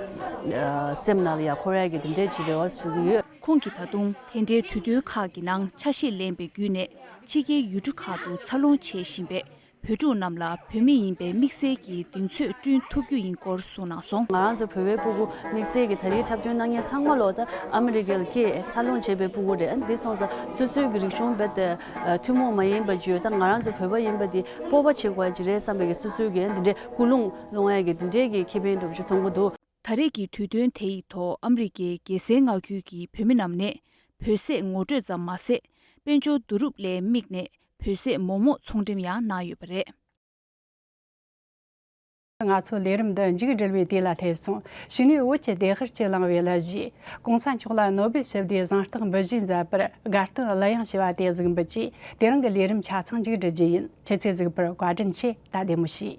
ཨ་སེམས་ནང་ལ་ཡང་འཁོར་ཡ་གི་དེ་འདྲས་ཅིག་རེ་བ་ཞུ་གི་ཡོད། ཁོང་གིས་ད་དུང་དེ་འབྲེལ་དུས་སྟོན་ཁག་གི་ནང་ཆ་ཤས་ལེན་པའི་བརྒྱུད་ནས་ཕྱི་རྒྱལ་ཡུལ་གྲུ་ཁག་ཏུ་འཚར་ལོངས་བྱེད་བཞིན་པའི་ བོད་ཕྲུག་རྣམས་ལ་བོད་མི་ཡིན་པའི་དམིགས་བསལ་གྱི་གདེང་ཚོད་བསྐྲུན་ཐུབ་རྒྱུ་ཡིན་སྐོར་གསུངས་གནང་སོང་། ང་རང་ཚོ་བོད་པའི་ཕྲུ་གུ་དམིགས་བསལ་གྱི་ད་རེས་འཁྲབ་སྟོན་གནང་མཁན་ཚང་མ་ལོ་ད་ཨ་མི་རི་ཀའི་ལ་སྐྱེས་འཚར་ལོངས་བྱས་པའི་ཕྲུ་གུ་རེད། འདི་སོང་ཙང་སོ་སོའི་གི་རིག་གཞུང་རྦད་དེ་ཐུན་མོང་མ་ཡིན་པ་བརྗོད། ད་ང་རང་ཚོ་བོད་པ་ཡིན་པ་འདི་སྤོབས་པ་བྱེད་དགོས་ཀྱི་རེད་བསམ་པའི་གི་སོ་སོའི་གི་འདི་འདྲའི་ཀུན་སློང་སློང་ཡ་གི་འདི་འདྲའི་གི་ཁེ་ཕན་འདྲ་པོ་ཞིག་མཐོང་གི་འདུག། ད་རེས་ཀྱི་དུས་སྟོན་དེ་ཡི་ཐོག་ཨ་མི་རི་ཀའི་རྒྱལ་སའི་མངའ་ཁུལ་གྱི་བོད་མི་རྣམས་ནས་བོད་ཟས་ངོ་སྤྲོད་ཙམ་མ་ཟད། དཔལ་འབྱོར་བསྡུ་རུབ་ལ་དམིགས་ནས་བོད་ཟས་མོག་མོག་ཚོང་འགྲེམས་ཡང་གནང་ཡོད་པ་རེད། ང་ཚོ་ལས་རིམ་འདི་མཇུག་བསྒྲིལ་བའི་དུས་ལ་སླེབས་སོང་། གཞུག་ནས་བོད་ཀྱི་བདེ་སྲུང་ལ་བླངས་པའི་གླུ་གཞས། གོང་ས་མཆོག་ལ་ནོ་སྦེལ་ཞི་བདེའི་གཟེངས་རྟགས་འབུལ་བཞེས་མཛད་པར་དགའ་སྟོན་གླུ་དབྱངས་ཞུ་བ་དེ་གཟིགས་འབུལ་གྱིས་དེ་རིང་གི་ལས་རིམ་ཆ་ཚང་མཇུག་བསྒྲིལ་རྒྱུ་ཡིན། ཁྱེད་ཚོས་གཟིགས་པར་བཀའ་དྲིན་ཆེ། ད་བདེ་མོ་བྱོས།